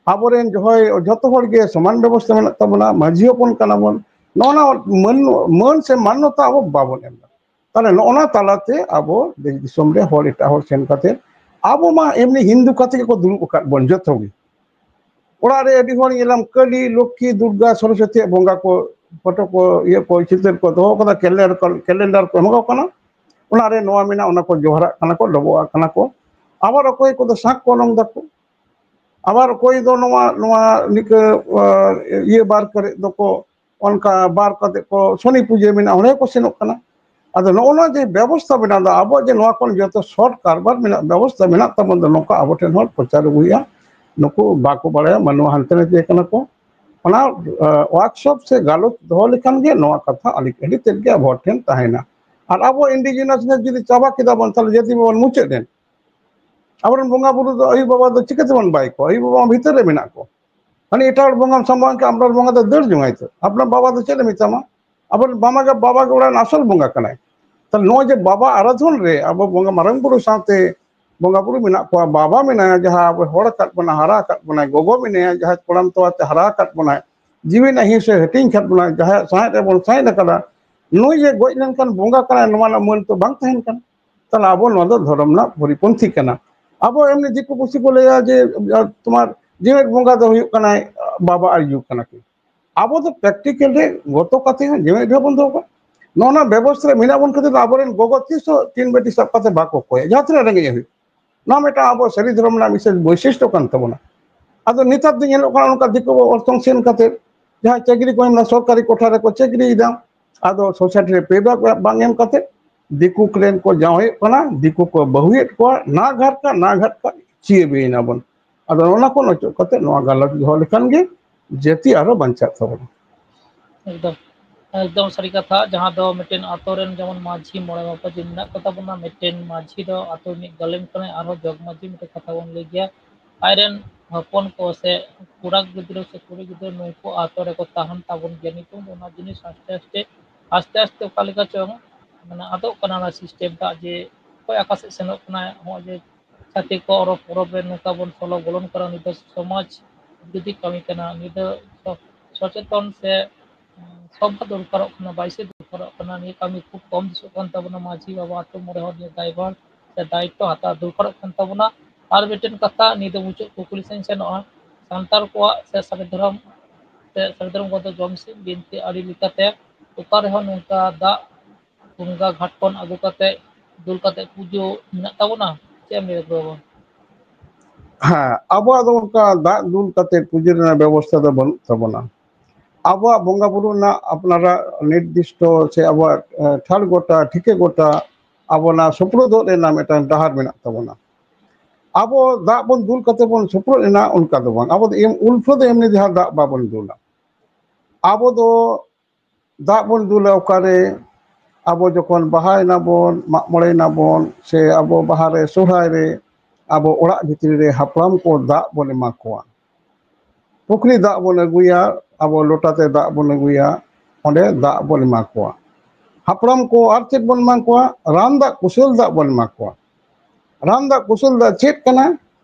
ᱟᱵᱚᱨᱮᱱ ᱡᱚᱦᱚᱭ ᱡᱷᱚᱛᱚ ᱦᱚᱲ ᱜᱮ ᱥᱚᱢᱟᱱ ᱵᱮᱵᱚᱥᱛᱷᱟ ᱢᱮᱱᱟᱜ ᱛᱟᱵᱚᱱᱟ, ᱢᱟᱹᱡᱷᱤ ᱦᱚᱯᱚᱱ ᱠᱟᱱᱟ ᱵᱚᱱ, ᱱᱚᱜᱼᱚ ᱱᱚᱣᱟ ᱢᱟᱹᱱ, ᱢᱟᱹᱱ ᱥᱮ ᱢᱟᱱᱱᱚᱛᱟ ᱟᱵᱚ ᱵᱟᱵᱚᱱ ᱮᱢ ᱮᱫᱟ᱾ ᱛᱟᱦᱞᱮ ᱱᱚᱜᱼᱚ ᱱᱟ ᱛᱟᱞᱟᱛᱮ ᱟᱵᱚ ᱫᱮᱥ ᱫᱤᱥᱚᱢ ᱨᱮ ᱦᱚᱲ ᱮᱴᱟᱜ ᱦᱚᱲ ᱥᱮᱱ ᱠᱟᱛᱮ ᱟᱵᱚ ᱢᱟ ᱮᱢᱱᱤ ᱦᱤᱱᱫᱩ ᱠᱟᱛᱮ ᱜᱮᱠᱚ ᱫᱩᱲᱩᱵ ᱟᱠᱟᱫ ᱵᱚᱱ ᱡᱚᱛᱚ ᱜᱮ᱾ ᱚᱲᱟᱜ ᱨᱮ ᱟᱹᱰᱤ ᱦᱚᱲ ᱧᱮᱞᱟᱢ ᱠᱟᱹᱞᱤ, ᱞᱚᱠᱠᱷᱤ, ᱫᱩᱨᱜᱟ, ᱥᱚᱨᱚᱥᱚᱛᱤᱭᱟᱜ ᱵᱚᱸᱜᱟ ᱠᱚ, ᱯᱷᱳᱴᱳ ᱠᱚ, ᱤᱭᱟᱹ ᱠᱚ, ᱪᱤᱛᱟᱹᱨ ᱠᱚ ᱫᱚᱦᱚ ᱠᱟᱫᱟ, ᱠᱮᱞᱮᱱᱰᱟᱨ ᱠᱚ, ᱠᱮᱞᱮᱱᱰᱟᱨ ᱠᱚ ᱮᱢᱟ ᱠᱚ ᱠᱟᱱᱟ, ᱚᱱᱟ ᱨᱮ ᱱᱚᱣᱟ ᱢᱮᱱᱟᱜᱼᱟ, ᱚᱱᱟ ᱠᱚ ᱡᱚᱦᱟᱨᱟᱜ ᱠᱟᱱᱟ ᱠᱚ, ᱰᱚᱵᱚᱜ ᱟᱜ ᱠᱟᱱᱟ ᱠᱚ᱾ ᱟᱵᱟᱨ ᱚᱠᱚᱭ ᱠᱚᱫᱚ ᱥᱟᱸᱠ ᱠᱚ ᱚᱨᱚᱝ ᱫᱟᱠᱚ, ᱟᱵᱟᱨ ᱚᱠᱚᱭ ᱫᱚ ᱱᱚᱣᱟ, ᱱᱚᱣᱟ ᱱᱤᱠᱟᱹ, ᱟ, ᱤᱭᱟᱹ ᱵᱟᱨ ᱠᱚᱨᱮ ᱫᱚᱠᱚ ᱚᱱᱠᱟ ᱵᱟᱨ ᱠᱟᱛᱮ ᱠᱚ ᱥᱚᱱᱤ ᱯᱩᱡᱟᱹ ᱢᱮᱱᱟᱜᱼᱟ, ᱚᱸᱰᱮ ᱠᱚ ᱥᱮᱱᱚᱜ ᱠᱟᱱᱟ᱾ ᱟᱫᱚ ᱱᱚᱜᱼᱚ ᱱᱚᱣᱟ ᱡᱮ ᱵᱮᱵᱚᱥᱛᱷᱟ ᱢᱮᱱᱟᱜ ᱫᱚ, ᱟᱵᱚᱣᱟᱜ ᱡᱮ ᱱᱚᱣᱟ ᱠᱷᱚᱱ ᱡᱚᱛᱚ ᱥᱚᱴ ᱠᱟᱨᱵᱟᱨ ᱢᱮᱱᱟᱜ, ᱵᱮᱵᱚᱥᱛᱷᱟ ᱢᱮᱱᱟᱜ ᱛᱟᱵᱚᱱ ᱫᱚ, ᱱᱚᱝᱠᱟ ᱟᱵᱚ ᱴᱷᱮᱱ ᱦᱚᱲ ᱯᱨᱚᱪᱟᱨ ᱟᱹᱜᱩᱭᱮᱫᱼᱟ, ᱱᱩᱠᱩ ᱵᱟᱠᱚ ᱵᱟᱲᱟᱭᱟ, ᱢᱟᱱᱣᱟ ᱦᱟᱱᱛᱮ ᱱᱟᱛᱮ ᱠᱟᱱᱟ ᱠᱚ᱾ ᱚᱱᱟ, ᱟ, ᱣᱟᱨᱠᱥᱚᱯ ᱥᱮ ᱜᱟᱞᱚᱪ ᱫᱚᱦᱚ ᱞᱮᱠᱷᱟᱱ ᱜᱮ ᱱᱚᱣᱟ ᱠᱟᱛᱷᱟ ᱟᱹᱰᱤ, ᱟᱹᱰᱤ ᱛᱮᱫ ᱜᱮ ᱟᱵᱚ ᱴᱷᱮᱱ ᱛᱟᱦᱮᱱᱟ᱾ ᱟᱨ ᱟᱵᱚ ᱤᱱᱰᱤᱡᱤᱱᱟᱥ ᱡᱩᱫᱤ ᱪᱟᱵᱟ ᱠᱮᱫᱟ ᱵᱚᱱ, ᱛᱟᱦᱞᱮ ᱡᱟᱹᱛᱤ ᱵᱟᱵᱚᱱ ᱢᱩᱪᱟᱹᱫ ᱮᱱ᱾ ᱟᱵᱚᱨᱮᱱ ᱵᱚᱸᱜᱟ ᱵᱩᱨᱩ ᱫᱚ ᱟᱭᱩ ᱵᱟᱵᱟ ᱫᱚ ᱪᱤᱠᱟᱹ ᱛᱮᱵᱚᱱ ᱵᱟᱭ ᱠᱚᱣᱟ? ᱟᱭᱩ ᱵᱟᱵᱟ ᱢᱟ ᱵᱷᱤᱛᱟᱹᱨ ᱨᱮ ᱢᱮᱱᱟᱜ ᱠᱚᱣᱟ᱾ ᱦᱟᱱᱮ ᱮᱴᱟᱜ ᱦᱚᱲ ᱵᱚᱸᱜᱟᱢ ᱥᱟᱢᱵᱟᱣ ᱮᱱᱠᱷᱟᱱ ᱟᱢᱨᱮᱱ ᱵᱚᱸᱜᱟ ᱫᱚ ᱫᱟᱹᱲ ᱡᱚᱝᱟᱭ ᱛᱚ᱾ ᱟᱯᱱᱟᱨ ᱵᱟᱵᱟ ᱫᱚ ᱪᱮᱫ ᱮ ᱢᱮᱛᱟᱢᱟ? ᱟᱵᱚᱨᱮᱱ ᱵᱟᱵᱟ ᱜᱮ, ᱵᱟᱵᱟ ᱜᱮ ᱚᱲᱟᱜ ᱨᱮᱱ ᱟᱥᱚᱞ ᱵᱚᱸᱜᱟ ᱠᱟᱱᱟᱭ᱾ ᱛᱟᱦᱞᱮ ᱱᱚᱜᱼᱚᱭ ᱡᱮ ᱵᱟᱵᱟ ᱟᱨᱟᱫᱷᱚᱱ ᱨᱮ ᱟᱵᱚ ᱵᱚᱸᱜᱟ, ᱢᱟᱨᱟᱝ ᱵᱩᱨᱩ ᱥᱟᱶᱛᱮ ᱵᱚᱸᱜᱟ ᱵᱩᱨᱩ ᱢᱮᱱᱟᱜ ᱠᱚᱣᱟ, ᱵᱟᱵᱟ ᱢᱮᱱᱟᱭᱟ ᱡᱟᱦᱟᱸ ᱟᱵᱚ ᱦᱚᱲ ᱟᱠᱟᱫ ᱵᱚᱱᱟ, ᱦᱟᱨᱟ ᱟᱠᱟᱫ ᱵᱚᱱᱟᱭ, ᱜᱚᱜᱚ ᱢᱮᱱᱟᱭᱟ ᱡᱟᱦᱟᱸᱭ ᱠᱚᱲᱟᱢ ᱛᱚᱣᱟ ᱛᱮ ᱦᱟᱨᱟ ᱟᱠᱟᱫ ᱵᱚᱱᱟᱭ, ᱡᱤᱣᱤ ᱨᱮᱱᱟᱜ ᱦᱤᱸᱥ ᱮ ᱦᱟᱹᱴᱤᱧ ᱟᱠᱟᱫ ᱵᱚᱱᱟ, ᱡᱟᱦᱟᱸᱭᱟᱜ ᱥᱟᱸᱦᱮᱫ ᱨᱮᱵᱚᱱ ᱥᱟᱸᱦᱮᱫ ᱟᱠᱟᱫᱟ, ᱱᱩᱭ ᱡᱮ ᱜᱚᱡ ᱞᱮᱱᱠᱷᱟᱱ ᱵᱚᱸᱜᱟ ᱠᱟᱱᱟᱭ, ᱱᱚᱣᱟ ᱨᱮᱱᱟᱜ ᱢᱟᱹᱱ ᱛᱚ ᱵᱟᱝ ᱛᱟᱦᱮᱱ ᱠᱟᱱᱟ᱾ ᱛᱟᱦᱚᱞᱮ ᱟᱵᱚ ᱱᱚᱣᱟ ᱫᱚ ᱫᱷᱚᱨᱚᱢ ᱨᱮᱱᱟᱜ ᱯᱚᱨᱤᱯᱚᱱᱛᱷᱤ ᱠᱟᱱᱟ᱾ ᱟᱵᱚ ᱮᱢᱱᱤ ᱫᱤᱠᱩ ᱯᱩᱥᱤ ᱠᱚ ᱞᱟᱹᱭᱟ ᱡᱮ, ᱟᱨ ᱛᱳᱢᱟᱨ ᱡᱮᱣᱮᱫ ᱵᱚᱸᱜᱟ ᱫᱚ ᱦᱩᱭᱩᱜ ᱠᱟᱱᱟᱭ ᱵᱟᱵᱟ ᱟᱨ ᱭᱩ ᱠᱟᱱᱟ ᱠᱤᱱ᱾ ᱟᱵᱚ ᱫᱚ ᱯᱨᱮᱠᱴᱤᱠᱮᱞ ᱨᱮ ᱜᱚᱛᱚ ᱠᱟᱛᱮ ᱦᱚᱸ ᱡᱮᱣᱮᱫ ᱨᱮᱦᱚᱸ ᱵᱚᱱ ᱫᱚᱦᱚ ᱠᱚᱣᱟ᱾ ᱱᱚᱜᱼᱚ ᱱᱚᱣᱟ ᱵᱮᱵᱚᱥᱛᱷᱟ ᱨᱮ ᱢᱮᱱᱟᱜ ᱵᱚᱱ ᱠᱷᱟᱹᱛᱤᱨ ᱟᱵᱚᱨᱮᱱ ᱜᱚᱜᱚ ᱛᱤᱥ ᱦᱚᱸ ᱛᱤᱱ ᱵᱮᱴᱤ ᱥᱟᱵ ᱠᱟᱛᱮ ᱵᱟᱠᱚ ᱠᱚᱭᱟ, ᱡᱟᱦᱟᱸ ᱛᱤᱱᱟᱹᱜ ᱨᱮᱸᱜᱮᱡ ᱦᱩᱭᱩᱜ᱾ ᱱᱚᱣᱟ ᱢᱤᱫᱴᱟᱝ ᱟᱵᱚ ᱥᱟᱹᱨᱤ ᱫᱷᱚᱨᱚᱢ ᱨᱮᱱᱟᱜ ᱵᱤᱥᱮᱥ ᱵᱳᱭᱥᱤᱥᱴᱚ ᱠᱟᱱ ᱛᱟᱵᱚᱱᱟ᱾ ᱟᱫᱚ ᱱᱮᱛᱟᱨ ᱫᱚ ᱧᱮᱞᱚᱜ ᱠᱟᱱᱟ ᱚᱱᱠᱟ ᱫᱤᱠᱩ ᱠᱚ ᱚᱨᱛᱷᱚᱝ ᱥᱮᱱ ᱠᱟᱛᱮ ᱡᱟᱦᱟᱸ ᱪᱟᱹᱠᱨᱤ ᱠᱚ ᱮᱢ ᱮᱫᱟ, ᱥᱚᱨᱠᱟᱨᱤ ᱠᱚᱴᱷᱟ ᱨᱮᱠᱚ ᱪᱟᱹᱠᱨᱤᱭᱮᱫᱟ, ᱟᱫᱚ ᱥᱳᱥᱟᱭᱴᱤ ᱨᱮ ᱯᱮ ᱵᱟᱝ ᱮᱢ ᱠᱟᱛᱮ ᱫᱤᱠᱩ ᱨᱮᱱ ᱠᱚ ᱡᱟᱶᱟᱭᱮᱫ ᱠᱟᱱᱟ, ᱫᱤᱠᱩ ᱠᱚ ᱵᱟᱹᱦᱩᱭᱮᱫ ᱠᱚᱣᱟ, ᱱᱟ ᱜᱷᱟᱴᱠᱟ ᱱᱟ ᱜᱷᱟᱴᱠᱟ ᱪᱤᱭᱟᱹ ᱵᱤᱭᱮᱱᱟ ᱵᱚᱱ᱾ ᱟᱫᱚ ᱚᱱᱟ ᱠᱷᱚᱱ ᱚᱪᱚᱜ ᱠᱟᱛᱮ ᱱᱚᱣᱟ ᱜᱟᱞᱚᱪ ᱫᱚᱦᱚ ᱞᱮᱠᱷᱟᱱ ᱜᱮ ᱡᱟᱹᱛᱤ ᱟᱨᱦᱚᱸ ᱵᱟᱧᱪᱟᱜ ᱛᱟᱵᱚᱱᱟ᱾ ᱮᱠᱫᱚᱢ ᱮᱠᱫᱚᱢ ᱥᱟᱹᱨᱤ ᱠᱟᱛᱷᱟ᱾ ᱡᱟᱦᱟᱸ ᱫᱚ ᱢᱤᱫᱴᱮᱱ ᱟᱛᱳ ᱨᱮᱱ ᱡᱮᱢᱚᱱ ᱢᱟᱹᱡᱷᱤ ᱢᱚᱬᱮ ᱢᱟᱯᱟᱡᱷᱤ ᱢᱮᱱᱟᱜ ᱠᱚ ᱛᱟᱵᱚᱱᱟ, ᱢᱤᱫᱴᱮᱱ ᱢᱟᱹᱡᱷᱤ ᱫᱚ ᱟᱛᱳ ᱨᱤᱱᱤᱡ ᱜᱟᱹᱞᱮᱢ ᱠᱟᱱᱟᱭ, ᱟᱨᱦᱚᱸ ᱡᱚᱜᱽ ᱢᱟᱹᱡᱷᱤ ᱢᱤᱫᱴᱮᱱ ᱠᱟᱛᱷᱟ ᱵᱚᱱ ᱞᱟᱹᱭ ᱜᱮᱭᱟ, ᱟᱡᱨᱮᱱ ᱦᱚᱯᱚᱱ ᱠᱚ ᱥᱮ ᱠᱚᱲᱟ ᱜᱤᱫᱽᱨᱟᱹ ᱥᱮ ᱠᱩᱲᱤ ᱜᱤᱫᱽᱨᱟᱹ ᱱᱩᱠᱩ ᱟᱛᱳ ᱨᱮᱠᱚ ᱛᱟᱦᱮᱱ ᱛᱟᱵᱚᱱ ᱜᱮᱭᱟ᱾ ᱱᱤᱛᱚᱜ ᱫᱚ ᱚᱱᱟ ᱡᱤᱱᱤᱥ ᱟᱥᱛᱮ ᱟᱥᱛᱮ ᱟᱥᱛᱮ ᱟᱥᱛᱮ ᱚᱠᱟ ᱞᱮᱠᱟ ᱪᱚᱝ ᱢᱟᱱᱮ ᱟᱫᱚᱜ ᱠᱟᱱᱟ ᱚᱱᱟ ᱥᱤᱥᱴᱮᱢ ᱴᱟᱜ, ᱡᱮ ᱚᱠᱚᱭ ᱚᱠᱟ ᱥᱮᱫ ᱥᱮᱱᱚᱜ ᱠᱟᱱᱟᱭ᱾ ᱱᱚᱜᱼᱚᱭ ᱡᱮ ᱪᱷᱟᱹᱛᱤᱠ ᱠᱚᱣᱟᱜ ᱚᱨᱚᱵ ᱯᱚᱨᱚᱵ ᱨᱮ ᱱᱚᱝᱠᱟ ᱵᱚᱱ ᱥᱚᱞᱚ ᱵᱚᱞᱚᱱ ᱠᱟᱱᱟ, ᱱᱤᱭᱟᱹ ᱫᱚ ᱥᱚᱢᱟᱡᱽ ᱵᱤᱨᱳᱫᱷᱤ ᱠᱟᱹᱢᱤ ᱠᱟᱱᱟ᱾ ᱱᱤᱭᱟᱹ ᱫᱚ ᱥᱚ-, ᱥᱚᱪᱮᱛᱚᱱ ᱥᱮ, ᱩᱸ, ᱥᱚᱵᱷᱟ ᱫᱚᱨᱠᱟᱨᱚᱜ ᱠᱟᱱᱟ, ᱵᱟᱭᱥᱤ ᱫᱚᱨᱠᱟᱨᱚᱜ ᱠᱟᱱᱟ᱾ ᱱᱤᱭᱟᱹ ᱠᱟᱹᱢᱤ ᱠᱷᱩᱵ ᱠᱚᱢ ᱫᱤᱥᱚᱜ ᱠᱟᱱ ᱛᱟᱵᱚᱱᱟ᱾ ᱢᱟᱹᱡᱷᱤ ᱵᱟᱵᱟ, ᱟᱛᱳ ᱢᱚᱬᱮ ᱦᱚᱲ ᱱᱤᱭᱟᱹ ᱫᱟᱭᱵᱷᱟᱨ ᱥᱮ ᱫᱟᱭᱤᱛᱛᱚ ᱦᱟᱛᱟᱣ ᱫᱚᱨᱠᱟᱨᱚᱜ ᱠᱟᱱ ᱛᱟᱵᱚᱱᱟ᱾ ᱟᱨ ᱢᱤᱫᱴᱮᱱ ᱠᱟᱛᱷᱟ, ᱱᱤᱭᱟᱹ ᱫᱚ ᱢᱩᱪᱟᱹᱫ ᱠᱩᱠᱞᱤ ᱥᱮᱫ ᱤᱧ ᱥᱮᱱᱚᱜᱼᱟ, ᱥᱟᱱᱛᱟᱲ ᱠᱚᱣᱟᱜ ᱥᱮ ᱥᱟᱹᱨᱤ ᱫᱷᱚᱨᱚᱢ ᱥᱮ ᱥᱟᱹᱨᱤ ᱫᱷᱚᱨᱚᱢ ᱜᱚᱛᱚ ᱡᱚᱢ ᱥᱤᱢ ᱵᱤᱱᱛᱤ ᱟᱹᱨᱤ ᱞᱮᱠᱟᱛᱮ ᱚᱠᱟ ᱨᱮᱦᱚᱸ ᱱᱚᱝᱠᱟ ᱫᱟᱜ ᱜᱚᱝᱜᱟ ᱜᱷᱟᱴ ᱠᱷᱚᱱ ᱟᱹᱜᱩ ᱠᱟᱛᱮ ᱫᱩᱞ ᱠᱟᱛᱮ ᱯᱩᱡᱟᱹ ᱢᱮᱱᱟᱜ ᱛᱟᱵᱚᱱᱟ? ᱪᱮᱫ ᱮᱢ ᱞᱟᱹᱭᱟ ᱵᱟᱵᱟ? ᱦᱮᱸ, ᱟᱵᱚᱣᱟᱜ ᱫᱚ ᱚᱱᱠᱟ ᱫᱟᱜ ᱫᱩᱞ ᱠᱟᱛᱮ ᱯᱩᱡᱟᱹ ᱨᱮᱱᱟᱜ ᱵᱮᱵᱚᱥᱛᱷᱟ ᱫᱚ ᱵᱟᱹᱱᱩᱜ ᱛᱟᱵᱚᱱᱟ᱾ ᱟᱵᱚᱣᱟᱜ ᱵᱚᱸᱜᱟ ᱵᱩᱨᱩ ᱨᱮᱱᱟᱜ ᱟᱯᱱᱟᱨᱟᱜ ᱱᱤᱨᱫᱤᱥᱴᱚ ᱥᱮ ᱟᱵᱚᱣᱟᱜ, ᱮ, ᱴᱷᱟᱲ ᱜᱚᱴᱟ, ᱴᱷᱤᱠᱟᱹ ᱜᱚᱴᱟ ᱟᱵᱚᱱᱟᱜ ᱥᱩᱯᱨᱩᱫᱚᱜ ᱨᱮᱱᱟᱜ ᱢᱤᱫᱴᱟᱝ ᱰᱟᱦᱟᱨ ᱢᱮᱱᱟᱜ ᱛᱟᱵᱚᱱᱟ᱾ ᱟᱵᱚ ᱫᱟᱜ ᱵᱚᱱ ᱫᱩᱞ ᱠᱟᱛᱮ ᱵᱚᱱ ᱥᱩᱯᱨᱩᱫ ᱮᱱᱟ, ᱚᱱᱠᱟ ᱫᱚ ᱵᱟᱝ᱾ ᱟᱵᱚ ᱫᱚ ᱮᱢ ᱩᱞᱯᱷᱟᱹ ᱫᱚ ᱮᱢᱱᱤ ᱡᱟᱦᱟᱸ ᱫᱟᱜ ᱵᱟᱵᱚᱱ ᱫᱩᱞᱟ᱾ ᱟᱵᱚ ᱫᱚ ᱫᱟᱜ ᱵᱚᱱ ᱫᱩᱞᱟ ᱚᱠᱟᱨᱮ? ᱟᱵᱚ ᱡᱚᱠᱷᱚᱱ ᱵᱟᱦᱟᱭ ᱱᱟᱵᱚᱱ, ᱢᱟᱜ ᱢᱚᱬᱮ ᱱᱟᱵᱚᱱ, ᱥᱮ ᱟᱵᱚ ᱵᱟᱦᱟ ᱨᱮ, ᱥᱚᱦᱨᱟᱭ ᱨᱮ, ᱟᱵᱚ ᱚᱲᱟᱜ ᱵᱷᱤᱛᱨᱤ ᱨᱮ ᱦᱟᱯᱲᱟᱢ ᱠᱚ ᱫᱟᱜ ᱵᱚᱱ ᱮᱢᱟ ᱠᱚᱣᱟ, ᱯᱩᱠᱷᱨᱤ ᱫᱟᱜ ᱵᱚᱱ ᱟᱹᱜᱩᱭᱟ, ᱟᱵᱚ ᱞᱚᱴᱟᱛᱮ ᱫᱟᱜ ᱵᱚᱱ ᱟᱹᱜᱩᱭᱟ, ᱚᱸᱰᱮ ᱫᱟᱜ ᱵᱚᱱ ᱮᱢᱟ ᱠᱚᱣᱟ᱾ ᱦᱟᱯᱲᱟᱢ ᱠᱚ ᱟᱨ ᱪᱮᱫ ᱵᱚᱱ ᱮᱢᱟ ᱠᱚᱣᱟ? ᱨᱟᱱ ᱫᱟᱜ, ᱠᱩᱥᱟᱹᱞ ᱫᱟᱜ ᱵᱚᱱ ᱮᱢᱟ ᱠᱚᱣᱟ᱾ ᱨᱟᱱ ᱫᱟᱜ, ᱠᱩᱥᱟᱹᱞ ᱫᱟᱜ ᱪᱮᱫ ᱠᱟᱱᱟ?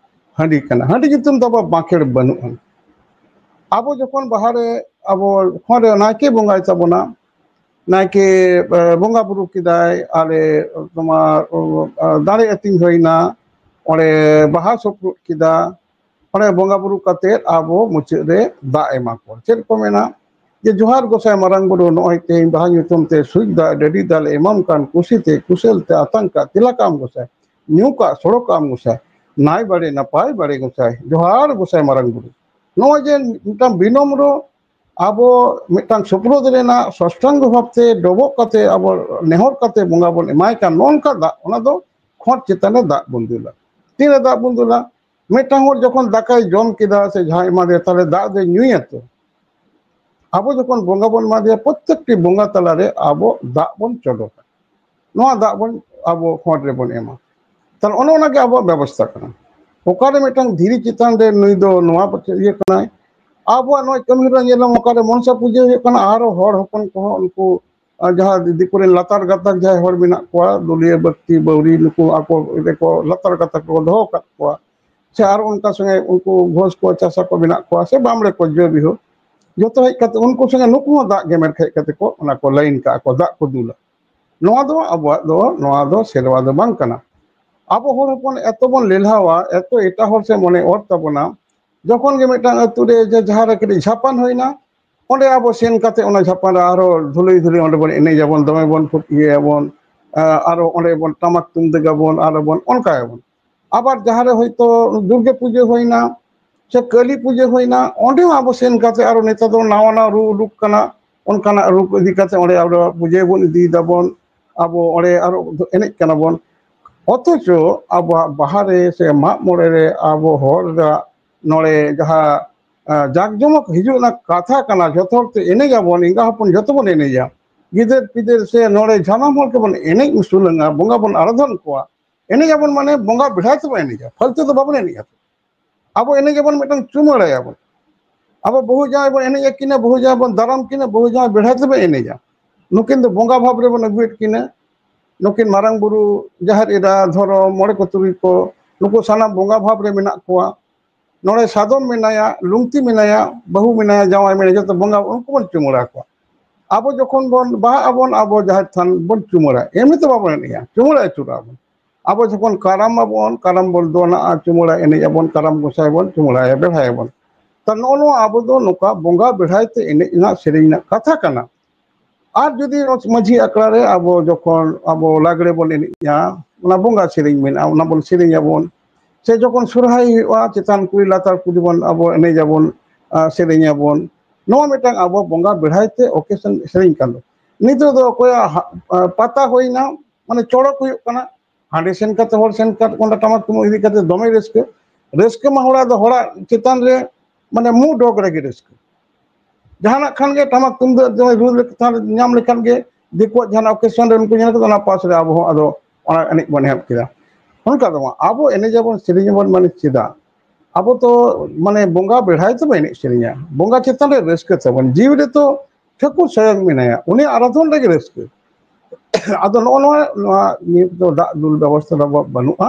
ᱦᱟᱺᱰᱤ ᱠᱟᱱᱟ᱾ ᱦᱟᱺᱰᱤ ᱧᱩᱛᱩᱢ ᱫᱚ ᱟᱵᱚᱣᱟᱜ ᱵᱟᱸᱠᱷᱮᱲ ᱵᱟᱹᱱᱩᱜᱼᱟ᱾ ᱟᱵᱚ ᱡᱚᱠᱷᱚᱱ ᱵᱟᱦᱟ ᱨᱮ ᱟᱵᱚ ᱦᱚᱲ ᱨᱮ ᱱᱟᱭᱠᱮ ᱵᱚᱸᱜᱟᱭ ᱛᱟᱵᱚᱱᱟ, ᱱᱟᱭᱠᱮ ᱵᱚᱸᱜᱟ ᱵᱩᱨᱩ ᱠᱮᱫᱟᱭ, ᱟᱞᱮ ᱛᱳᱢᱟᱨ ᱫᱟᱲᱮ ᱟᱹᱛᱤᱧ ᱦᱩᱭᱱᱟ, ᱚᱸᱰᱮ ᱵᱟᱦᱟ ᱥᱚᱯᱨᱩᱫ ᱠᱮᱫᱟ, ᱚᱸᱰᱮ ᱵᱚᱸᱜᱟ ᱵᱩᱨᱩ ᱠᱟᱛᱮᱫ ᱟᱵᱚ ᱢᱩᱪᱟᱹᱫ ᱨᱮ ᱫᱟᱜ ᱮᱢᱟ ᱠᱚ᱾ ᱪᱮᱫ ᱠᱚ ᱢᱮᱱᱟ? ᱡᱮ ᱡᱚᱦᱟᱨ ᱜᱚᱸᱥᱟᱭ ᱢᱟᱨᱟᱝ ᱵᱩᱨᱩ, ᱱᱚᱜᱼᱚᱭ ᱛᱮᱦᱮᱧ ᱵᱟᱦᱟ ᱧᱩᱛᱩᱢ ᱛᱮ ᱥᱩᱡ ᱫᱟᱜ ᱰᱟᱹᱰᱤ ᱫᱟᱜ ᱞᱮ ᱮᱢᱟᱢ ᱠᱟᱱ, ᱠᱩᱥᱤ ᱛᱮ ᱠᱩᱥᱟᱹᱞ ᱛᱮ ᱟᱛᱟᱝ ᱠᱟᱜ ᱛᱮᱞᱟ ᱠᱟᱜ ᱟᱢ ᱜᱚᱸᱥᱟᱭ, ᱧᱩ ᱠᱟᱜ ᱥᱚᱲᱚ ᱠᱟᱜ ᱟᱢ ᱜᱚᱸᱥᱟᱭ, ᱱᱟᱭ ᱵᱟᱲᱮ ᱱᱟᱯᱟᱭ ᱵᱟᱲᱮ ᱜᱚᱸᱥᱟᱭ, ᱡᱚᱦᱟᱨ ᱜᱚᱸᱥᱟᱭ ᱢᱟᱨᱟᱝ ᱵᱩᱨᱩ᱾ ᱱᱚᱜᱼᱚᱭ ᱡᱮ ᱢᱤᱫᱴᱟᱝ ᱵᱤᱱᱚᱢᱨᱚ ᱟᱵᱚ ᱢᱤᱫᱴᱟᱝ ᱥᱩᱯᱨᱩᱫ ᱨᱮᱱᱟᱜ ᱥᱟᱥᱴᱟᱝᱜᱚ ᱵᱷᱟᱵᱛᱮ ᱰᱚᱵᱚᱜ ᱠᱟᱛᱮ ᱟᱵᱚ ᱱᱮᱦᱚᱨ ᱠᱟᱛᱮ ᱵᱚᱸᱜᱟ ᱵᱚᱱ ᱮᱢᱟᱭ ᱠᱟᱱ, ᱱᱚᱜᱼᱚ ᱱᱚᱝᱠᱟ ᱫᱟᱜ, ᱚᱱᱟ ᱫᱚ ᱠᱷᱚᱸᱰ ᱪᱮᱛᱟᱱ ᱨᱮ ᱫᱟᱜ ᱵᱚᱱ ᱫᱩᱞᱟ᱾ ᱛᱤᱱᱨᱮ ᱫᱟᱜ ᱵᱚᱱ ᱫᱩᱞᱟ? ᱢᱤᱫᱴᱟᱝ ᱦᱚᱲ ᱡᱚᱠᱷᱚᱱ ᱫᱟᱠᱟᱭ ᱡᱚᱢ ᱠᱮᱫᱟ ᱥᱮ ᱡᱟᱦᱟᱸ ᱮᱢᱟᱫᱮᱭᱟ, ᱛᱟᱦᱞᱮ ᱫᱟᱜ ᱫᱚᱭ ᱧᱩᱭᱟ ᱛᱚ᱾ ᱟᱵᱚ ᱡᱚᱠᱷᱚᱱ ᱵᱚᱸᱜᱟ ᱵᱚᱱ ᱮᱢᱟᱫᱮᱭᱟ, ᱯᱨᱚᱛᱮᱠᱴᱤ ᱵᱚᱸᱜᱟ ᱛᱟᱞᱟᱨᱮ ᱟᱵᱚ ᱫᱟᱜ ᱵᱚᱱ ᱪᱚᱰᱚᱨᱟ᱾ ᱱᱚᱣᱟ ᱫᱟᱜ ᱵᱚᱱ ᱟᱵᱚ ᱠᱷᱚᱸᱰ ᱨᱮᱵᱚᱱ ᱮᱢᱟ᱾ ᱛᱟᱦᱞᱮ ᱚᱱᱮ ᱚᱱᱟᱜᱮ ᱟᱵᱚᱣᱟᱜ ᱵᱮᱵᱚᱥᱛᱷᱟ ᱠᱟᱱᱟ᱾ ᱚᱠᱟᱨᱮ ᱢᱤᱫᱴᱟᱝ ᱫᱷᱤᱨᱤ ᱪᱮᱛᱟᱱ ᱨᱮ ᱱᱩᱭ ᱫᱚ ᱱᱚᱣᱟ ᱤᱭᱟᱹ ᱠᱟᱱᱟᱭ, ᱟᱵᱚᱣᱟᱜ ᱱᱚᱣᱟ ᱠᱟᱹᱢᱤ ᱦᱚᱨᱟ ᱧᱮᱞᱟᱢ, ᱚᱠᱟᱨᱮ ᱢᱚᱱᱥᱟ ᱯᱩᱡᱟᱹ ᱦᱩᱭᱩᱜ ᱠᱟᱱᱟ, ᱟᱨᱚ ᱦᱚᱲ ᱦᱚᱯᱚᱱ ᱠᱚᱦᱚᱸ ᱩᱱᱠᱩ ᱟᱨ ᱡᱟᱦᱟᱸ ᱫᱤᱠᱩ ᱨᱮᱱ ᱞᱟᱛᱟᱨ ᱜᱟᱛᱟᱠ ᱡᱟᱦᱟᱸᱭ ᱦᱚᱲ ᱢᱮᱱᱟᱜ ᱠᱚᱣᱟ, ᱫᱩᱞᱤᱭᱟᱹ ᱵᱟᱹᱠᱛᱤ ᱵᱟᱹᱣᱨᱤ, ᱱᱩᱠᱩ ᱟᱠᱚ ᱨᱮᱠᱚ ᱞᱟᱛᱟᱨ ᱜᱟᱛᱟᱠ ᱨᱮᱠᱚ ᱫᱚᱦᱚ ᱟᱠᱟᱫ ᱠᱚᱣᱟ, ᱥᱮ ᱟᱨ ᱚᱱᱠᱟ ᱥᱚᱸᱜᱮ ᱩᱱᱠᱩ ᱜᱷᱳᱥ ᱠᱚ ᱪᱟᱥᱟ ᱠᱚ ᱢᱮᱱᱟᱜ ᱠᱚᱣᱟ, ᱥᱮ ᱵᱟᱢᱲᱮ ᱠᱚ ᱡᱚ ᱵᱤᱦᱩ, ᱡᱚᱛᱚ ᱦᱮᱡ ᱠᱟᱛᱮ ᱩᱱᱠᱩ ᱥᱚᱸᱜᱮ ᱱᱩᱠᱩ ᱦᱚᱸ ᱫᱟᱜ ᱜᱮᱢᱮᱨ ᱠᱷᱮᱡ ᱠᱟᱛᱮ ᱠᱚ ᱚᱱᱟ ᱠᱚ ᱞᱟᱭᱤᱱ ᱠᱟᱜᱼᱟ ᱠᱚ, ᱫᱟᱜ ᱠᱚ ᱫᱩᱞᱟ᱾ ᱱᱚᱣᱟ ᱫᱚ ᱟᱵᱚᱣᱟᱜ ᱫᱚ, ᱱᱚᱣᱟ ᱫᱚ ᱥᱮᱨᱣᱟ ᱫᱚ ᱵᱟᱝ ᱠᱟᱱᱟ᱾ ᱟᱵᱚ ᱦᱚᱲ ᱦᱚᱯᱚᱱ ᱮᱛᱚ ᱵᱚᱱ ᱞᱮᱞᱦᱟᱣᱟ, ᱮᱛᱚ ᱮᱴᱟᱜ ᱦᱚᱲ ᱥᱮᱫ ᱢᱚᱱᱮ ᱚᱨ ᱛᱟᱵᱚᱱᱟ, ᱡᱚᱠᱷᱚᱱ ᱜᱮ ᱢᱤᱫᱴᱟᱝ ᱟᱹᱛᱩ ᱨᱮ ᱡᱮ ᱡᱟᱦᱟᱸ ᱨᱮ ᱠᱟᱹᱴᱤᱡ ᱡᱷᱟᱯᱟᱱ ᱦᱩᱭᱱᱟ, ᱚᱸᱰᱮ ᱟᱵᱚ ᱥᱮᱱ ᱠᱟᱛᱮ ᱚᱱᱟ ᱡᱷᱟᱯᱟᱱ ᱨᱮ ᱟᱨᱦᱚᱸ ᱫᱷᱩᱞᱟᱹᱭ ᱫᱷᱩᱞᱟᱹᱭ ᱚᱸᱰᱮ ᱵᱚᱱ ᱮᱱᱮᱡ ᱟᱵᱚᱱ, ᱫᱚᱢᱮ ᱵᱚᱱ ᱯᱷᱩᱴ-, ᱤᱭᱟᱹᱭᱟᱵᱚᱱ, ᱟᱨᱚ ᱚᱸᱰᱮ ᱵᱚᱱ ᱴᱟᱢᱟᱠ ᱛᱩᱢᱫᱟᱹᱜ ᱟᱵᱚᱱ, ᱟᱨᱚ ᱵᱚᱱ ᱚᱱᱠᱟᱭᱟᱵᱚᱱ᱾ ᱟᱵᱟᱨ ᱡᱟᱦᱟᱸ ᱨᱮ ᱦᱚᱭᱛᱳ ᱫᱩᱨᱜᱟᱹ ᱯᱩᱡᱟᱹ ᱦᱩᱭᱱᱟ, ᱥᱮ ᱠᱟᱹᱞᱤ ᱯᱩᱡᱟᱹ ᱦᱩᱭᱱᱟ, ᱚᱸᱰᱮ ᱦᱚᱸ ᱟᱵᱚ ᱥᱮᱱ ᱠᱟᱛᱮ ᱟᱨᱚ ᱱᱮᱛᱟᱨ ᱫᱚ ᱱᱟᱣᱟ ᱱᱟᱣᱟ ᱨᱩ ᱩᱰᱩᱠ ᱠᱟᱱᱟ, ᱚᱱᱠᱟᱱᱟᱜ ᱨᱩ ᱠᱚ ᱤᱫᱤ ᱠᱟᱛᱮ ᱚᱸᱰᱮ ᱟᱵᱚ ᱯᱩᱡᱟᱹ ᱵᱚᱱ ᱤᱫᱤᱭ ᱫᱟᱵᱚᱱ, ᱟᱵᱚ ᱚᱸᱰᱮ ᱟᱨᱚ ᱮᱱᱮᱡ ᱠᱟᱱᱟ ᱵᱚᱱ᱾ ᱚᱛᱷᱚᱪᱚ ᱟᱵᱚᱣᱟᱜ ᱵᱟᱦᱟ ᱨᱮ ᱥᱮ ᱢᱟᱜ ᱢᱚᱬᱮ ᱨᱮ ᱟᱵᱚ ᱦᱚᱲ ᱨᱮᱱᱟᱜ ᱱᱚᱰᱮ ᱡᱟᱦᱟᱸ, ᱟ, ᱡᱟᱠ ᱡᱚᱢᱚᱠ ᱦᱤᱡᱩᱜ ᱨᱮᱱᱟᱜ ᱠᱟᱛᱷᱟ ᱠᱟᱱᱟ, ᱡᱚᱛᱚ ᱦᱚᱲ ᱛᱮ ᱮᱱᱮᱡ ᱟᱵᱚᱱ, ᱮᱸᱜᱟ ᱦᱚᱯᱚᱱ ᱡᱚᱛᱚ ᱵᱚᱱ ᱮᱱᱮᱡᱟ, ᱜᱤᱫᱟᱹᱨ ᱯᱤᱫᱟᱹᱨ ᱥᱮ ᱱᱚᱰᱮ ᱥᱟᱱᱟᱢ ᱦᱚᱲ ᱜᱮᱵᱚᱱ ᱮᱱᱮᱡ ᱩᱥᱩᱞᱟᱹᱝᱟ, ᱵᱚᱸᱜᱟ ᱵᱚᱱ ᱟᱨᱟᱫᱷᱚᱱ ᱠᱚᱣᱟ᱾ ᱮᱱᱮᱡ ᱟᱵᱚᱱ ᱢᱟᱱᱮ ᱵᱚᱸᱜᱟ ᱵᱮᱲᱦᱟᱭ ᱛᱮᱵᱚᱱ ᱮᱱᱮᱡᱟ, ᱯᱷᱟᱞᱛᱩ ᱫᱚ ᱵᱟᱵᱚᱱ ᱮᱱᱮᱡᱟ᱾ ᱟᱵᱚ ᱮᱱᱮᱡ ᱟᱵᱚᱱ, ᱢᱤᱫᱴᱟᱝ ᱪᱩᱢᱟᱹᱲᱟᱭᱟᱵᱚᱱ᱾ ᱟᱵᱚ ᱵᱟᱹᱦᱩ ᱡᱟᱶᱟᱭ ᱵᱚᱱ ᱮᱱᱮᱡ ᱟᱹᱠᱤᱱᱟ, ᱵᱟᱹᱦᱩ ᱡᱟᱶᱟᱭ ᱵᱚᱱ ᱫᱟᱨᱟᱢ ᱠᱤᱱᱟ, ᱵᱟᱹᱦᱩ ᱡᱟᱶᱟᱭ ᱵᱮᱲᱦᱟᱭ ᱛᱮᱵᱚᱱ ᱮᱱᱮᱡᱟ᱾ ᱱᱩᱠᱤᱱ ᱫᱚ ᱵᱚᱸᱜᱟ ᱵᱷᱟᱵᱽ ᱨᱮᱵᱚᱱ ᱟᱹᱜᱩᱭᱮᱫ ᱠᱤᱱᱟ᱾ ᱱᱩᱠᱤᱱ ᱢᱟᱨᱟᱝ ᱵᱩᱨᱩ, ᱡᱟᱦᱮᱨ ᱮᱨᱟ, ᱫᱷᱚᱨᱚᱢ, ᱢᱚᱬᱮ ᱠᱚ ᱛᱩᱨᱩᱭ ᱠᱚ, ᱱᱩᱠᱩ ᱥᱟᱱᱟᱢ ᱵᱚᱸᱜᱟ ᱵᱷᱟᱵᱽ ᱨᱮ ᱢᱮᱱᱟᱜ ᱠᱚᱣᱟ᱾ ᱱᱚᱰᱮ ᱥᱟᱫᱚᱢ ᱢᱮᱱᱟᱭᱟ, ᱞᱩᱝᱛᱤ ᱢᱮᱱᱟᱭᱟ, ᱵᱟᱹᱦᱩ ᱢᱮᱱᱟᱭᱟ, ᱡᱟᱶᱟᱭ ᱢᱮᱱᱟᱭᱟ, ᱡᱚᱛᱚ ᱵᱚᱸᱜᱟ, ᱩᱱᱠᱩ ᱵᱚᱱ ᱪᱩᱢᱟᱹᱲᱟ ᱠᱚᱣᱟ᱾ ᱟᱵᱚ ᱡᱚᱠᱷᱚᱱ ᱵᱚᱱ ᱵᱟᱦᱟᱜ ᱟᱵᱚᱱ, ᱟᱵᱚ ᱡᱟᱦᱮᱨ ᱛᱷᱟᱱ ᱵᱚᱱ ᱪᱩᱢᱟᱹᱲᱟ, ᱮᱢᱱᱤ ᱛᱮ ᱵᱟᱵᱚᱱ ᱮᱱᱮᱡᱼᱟ, ᱪᱩᱢᱟᱹᱲᱟ ᱟᱹᱪᱩᱨᱚᱜᱼᱟ ᱵᱚᱱ᱾ ᱟᱵᱚ ᱡᱚᱠᱷᱚᱱ ᱠᱟᱨᱟᱢ ᱟᱵᱚᱱ, ᱠᱟᱨᱟᱢ ᱵᱚᱱ ᱫᱚᱱᱟ, ᱪᱩᱢᱟᱹᱲᱟ ᱮᱱᱮᱡ ᱟᱵᱚᱱ, ᱠᱟᱨᱟᱢ ᱜᱚᱸᱥᱟᱭ ᱵᱚᱱ ᱪᱩᱢᱟᱹᱲᱟᱭᱟ, ᱵᱮᱲᱦᱟᱭᱟᱵᱚᱱ᱾ ᱛᱟ ᱱᱚᱜᱼᱚ ᱱᱚᱣᱟ ᱟᱵᱚ ᱫᱚ ᱱᱚᱝᱠᱟ ᱵᱚᱸᱜᱟ ᱵᱮᱲᱦᱟᱭ ᱛᱮ ᱮᱱᱮᱡ ᱨᱮᱱᱟᱜ, ᱥᱮᱨᱮᱧ ᱨᱮᱱᱟᱜ ᱠᱟᱛᱷᱟ ᱠᱟᱱᱟ᱾ ᱟᱨ ᱡᱩᱫᱤ ᱢᱟᱹᱡᱷᱤ ᱟᱠᱷᱲᱟ ᱨᱮ ᱟᱵᱚ ᱡᱚᱠᱷᱚᱱ ᱟᱵᱚ ᱞᱟᱜᱽᱲᱮ ᱵᱚᱱ ᱮᱱᱮᱡᱼᱟ, ᱚᱱᱟ ᱵᱚᱸᱜᱟ ᱥᱮᱨᱮᱧ ᱢᱮᱱᱟᱜᱼᱟ, ᱚᱱᱟ ᱵᱚᱱ ᱥᱮᱨᱮᱧ ᱟᱵᱚᱱ, ᱥᱮ ᱡᱚᱠᱷᱚᱱ ᱥᱚᱨᱦᱟᱭ ᱦᱩᱭᱩᱜᱼᱟ, ᱪᱮᱛᱟᱱ ᱠᱩᱞᱦᱤ ᱞᱟᱛᱟᱨ ᱠᱩᱞᱦᱤ ᱵᱚᱱ ᱟᱵᱚ ᱮᱱᱮᱡ ᱟᱵᱚᱱ, ᱟᱨ ᱥᱮᱨᱮᱧ ᱟᱵᱚᱱ, ᱱᱚᱣᱟ ᱢᱤᱫᱴᱟᱝ ᱟᱵᱚ ᱵᱚᱸᱜᱟ ᱵᱮᱲᱦᱟᱭ ᱛᱮ ᱚᱠᱮᱥᱚᱱ ᱥᱮᱨᱮᱧ ᱠᱟᱱ ᱫᱚ᱾ ᱱᱤᱛᱚᱜ ᱫᱚ ᱚᱠᱚᱭᱟᱜ ᱦᱟ-, ᱟ, ᱯᱟᱛᱟ ᱦᱩᱭᱱᱟ, ᱢᱟᱱᱮ ᱪᱚᱲᱚᱠ ᱦᱩᱭᱩᱜ ᱠᱟᱱᱟ, ᱦᱟᱸᱰᱮ ᱥᱮᱱ ᱠᱟᱛᱮ ᱦᱚᱲ ᱥᱮᱱ ᱠᱟᱛᱮ ᱚᱸᱰᱮ ᱴᱟᱢᱟᱠ ᱛᱩᱢᱫᱟᱜ ᱤᱫᱤ ᱠᱟᱛᱮ ᱫᱚᱢᱮ ᱨᱟᱹᱥᱠᱟᱹ᱾ ᱨᱟᱹᱥᱠᱟᱹ ᱢᱟ ᱦᱚᱲᱟᱜ ᱫᱚ ᱦᱚᱲᱟᱜ ᱪᱮᱛᱟᱱ ᱨᱮ, ᱢᱟᱱᱮ ᱢᱩ ᱰᱚᱜᱽ ᱨᱮᱜᱮ ᱨᱟᱹᱥᱠᱟᱹ᱾ ᱡᱟᱦᱟᱱᱟᱜ ᱠᱷᱟᱱ ᱜᱮ ᱴᱟᱢᱟᱠ ᱛᱩᱢᱫᱟᱹᱜ ᱡᱟᱦᱟᱸᱭ ᱨᱩ ᱞᱮᱠᱷᱟᱱ, ᱧᱟᱢ ᱞᱮᱠᱷᱟᱱ ᱜᱮ, ᱫᱤᱠᱩᱣᱟᱜ ᱡᱟᱦᱟᱱᱟᱜ ᱚᱠᱮᱥᱚᱱ ᱨᱮ ᱩᱱᱠᱩ ᱧᱮᱞ ᱠᱟᱛᱮ ᱚᱱᱟ ᱯᱟᱥ ᱨᱮ ᱟᱵᱚ ᱦᱚᱸ ᱟᱫᱚ ᱚᱱᱟ ᱮᱱᱮᱡ ᱵᱚᱱ ᱮᱦᱚᱵ ᱠᱮᱫᱟ᱾ ᱚᱱᱠᱟ ᱫᱚ ᱵᱟᱝ, ᱟᱵᱚ ᱮᱱᱮᱡ ᱟᱵᱚᱱ, ᱥᱮᱨᱮᱧ ᱟᱵᱚᱱ, ᱢᱟᱱᱮ ᱪᱮᱫᱟᱜ? ᱟᱵᱚ ᱛᱚ ᱢᱟᱱᱮ ᱵᱚᱸᱜᱟ ᱵᱮᱲᱦᱟᱭ ᱛᱮᱵᱚᱱ ᱮᱱᱮᱡ ᱥᱮᱨᱮᱧᱟ, ᱵᱚᱸᱜᱟ ᱪᱮᱛᱟᱱ ᱨᱮ ᱨᱟᱹᱥᱠᱟᱹ ᱛᱟᱵᱚᱱ, ᱡᱤᱣᱤ ᱨᱮᱛᱚ ᱴᱷᱟᱹᱠᱩᱨ ᱥᱚᱭᱚᱝ ᱢᱮᱱᱟᱭᱟ, ᱩᱱᱤ ᱟᱨᱟᱫᱷᱚᱱ ᱨᱮᱜᱮ ᱨᱟᱹᱥᱠᱟᱹ᱾ ᱟᱫᱚ ᱱᱚᱜᱼᱚ ᱱᱚᱣᱟ, ᱱᱚᱣᱟ ᱱᱤᱛ ᱫᱚ ᱫᱟᱜ ᱫᱩᱞ ᱵᱮᱵᱚᱥᱛᱷᱟ ᱫᱚ ᱟᱵᱚᱣᱟᱜ ᱵᱟᱹᱱᱩᱜᱼᱟ᱾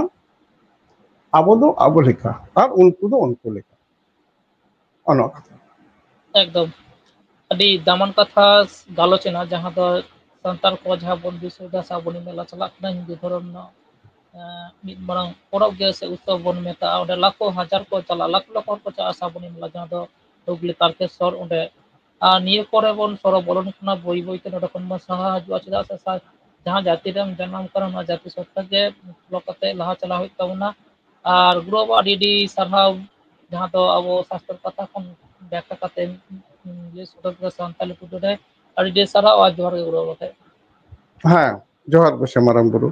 ᱟᱵᱚ ᱫᱚ ᱟᱵᱚ ᱞᱮᱠᱟ ᱟᱨ ᱩᱱᱠᱩ ᱫᱚ ᱩᱱᱠᱩ ᱞᱮᱠᱟ᱾ ᱚᱱᱟ ᱠᱟᱛᱷᱟ᱾ ᱮᱠᱫᱚᱢ ᱟᱹᱰᱤ ᱫᱟᱢᱟᱱ ᱠᱟᱛᱷᱟ ᱜᱟᱞᱚᱪ ᱮᱱᱟ, ᱡᱟᱦᱟᱸ ᱫᱚ ᱥᱟᱱᱛᱟᱲ ᱠᱚ ᱡᱟᱦᱟᱸ ᱵᱚᱱ ᱫᱤᱥᱟᱹᱭᱮᱫᱟ ᱥᱨᱟᱵᱚᱱᱤ ᱢᱮᱞᱟ ᱪᱟᱞᱟᱜ ᱠᱟᱱᱟ, ᱦᱤᱱᱫᱩ ᱫᱷᱚᱨᱚᱢ ᱨᱮᱱᱟᱜ ᱮᱸ, ᱢᱤᱫ ᱢᱟᱨᱟᱝ ᱯᱚᱨᱚᱵᱽ ᱜᱮ ᱥᱮ ᱩᱛᱥᱚᱵ ᱵᱚᱱ ᱢᱮᱛᱟᱜᱼᱟ᱾ ᱚᱸᱰᱮ ᱞᱟᱠᱷᱚ ᱦᱟᱡᱟᱨ ᱠᱚ ᱪᱟᱞᱟᱜᱼᱟ, ᱞᱟᱠᱷ ᱞᱟᱠᱷ ᱦᱚᱲ ᱠᱚ ᱪᱟᱞᱟᱜᱼᱟ ᱥᱨᱟᱵᱚᱱᱤ ᱢᱮᱞᱟ, ᱡᱟᱦᱟᱸ ᱫᱚ ᱦᱩᱜᱽᱞᱤ ᱛᱟᱨᱠᱮᱥᱥᱚᱨ ᱚᱸᱰᱮ᱾ ᱟᱨ ᱱᱤᱭᱟᱹ ᱠᱚᱨᱮ ᱵᱚᱱ ᱥᱚᱨᱚ ᱵᱚᱞᱚᱱ ᱠᱟᱱᱟ, ᱵᱟᱹᱭ ᱵᱟᱹᱭ ᱛᱮ ᱱᱚᱰᱮ ᱠᱷᱚᱱ ᱵᱚᱱ ᱥᱟᱦᱟ ᱦᱤᱡᱩᱜᱼᱟ᱾ ᱪᱮᱫᱟᱜ ᱥᱮ ᱥᱟ-, ᱡᱟᱦᱟᱸ ᱡᱟᱹᱛᱤ ᱨᱮᱢ ᱡᱟᱱᱟᱢ ᱠᱟᱱᱟ, ᱚᱱᱟ ᱡᱟᱹᱛᱤ ᱥᱚᱛᱛᱟ ᱜᱮ follow ᱠᱟᱛᱮ ᱞᱟᱦᱟ ᱪᱟᱞᱟᱣ ᱦᱩᱭᱩᱜ ᱛᱟᱵᱚᱱᱟ᱾ ᱟᱨ ᱜᱩᱨᱩ ᱵᱟᱵᱟ, ᱟᱹᱰᱤ ᱟᱹᱰᱤ ᱥᱟᱨᱦᱟᱣ, ᱡᱟᱦᱟᱸ ᱫᱚ ᱟᱵᱚ ᱥᱟᱥᱛᱚᱨ ᱠᱟᱛᱷᱟ ᱠᱷᱚᱱ ᱵᱮᱠᱠᱷᱟ ᱠᱟᱛᱮ ᱞᱟᱹᱭ ᱥᱚᱫᱚᱨ ᱠᱮᱫᱟ ᱥᱟᱱᱛᱟᱲᱤ ᱯᱩᱛᱷᱤ ᱨᱮ᱾ ᱟᱹᱰᱤ ᱟᱹᱰᱤ ᱥᱟᱨᱦᱟᱣ ᱟᱨ ᱡᱚᱦᱟᱨ ᱜᱮ ᱜᱩᱨᱩ ᱵᱟᱵᱟ ᱴᱷᱮᱱ᱾ ᱦᱮᱸ, ᱡᱚᱦᱟᱨ ᱜᱮ ᱥᱮ ᱢᱟᱨᱟᱝ ᱵᱩᱨᱩ᱾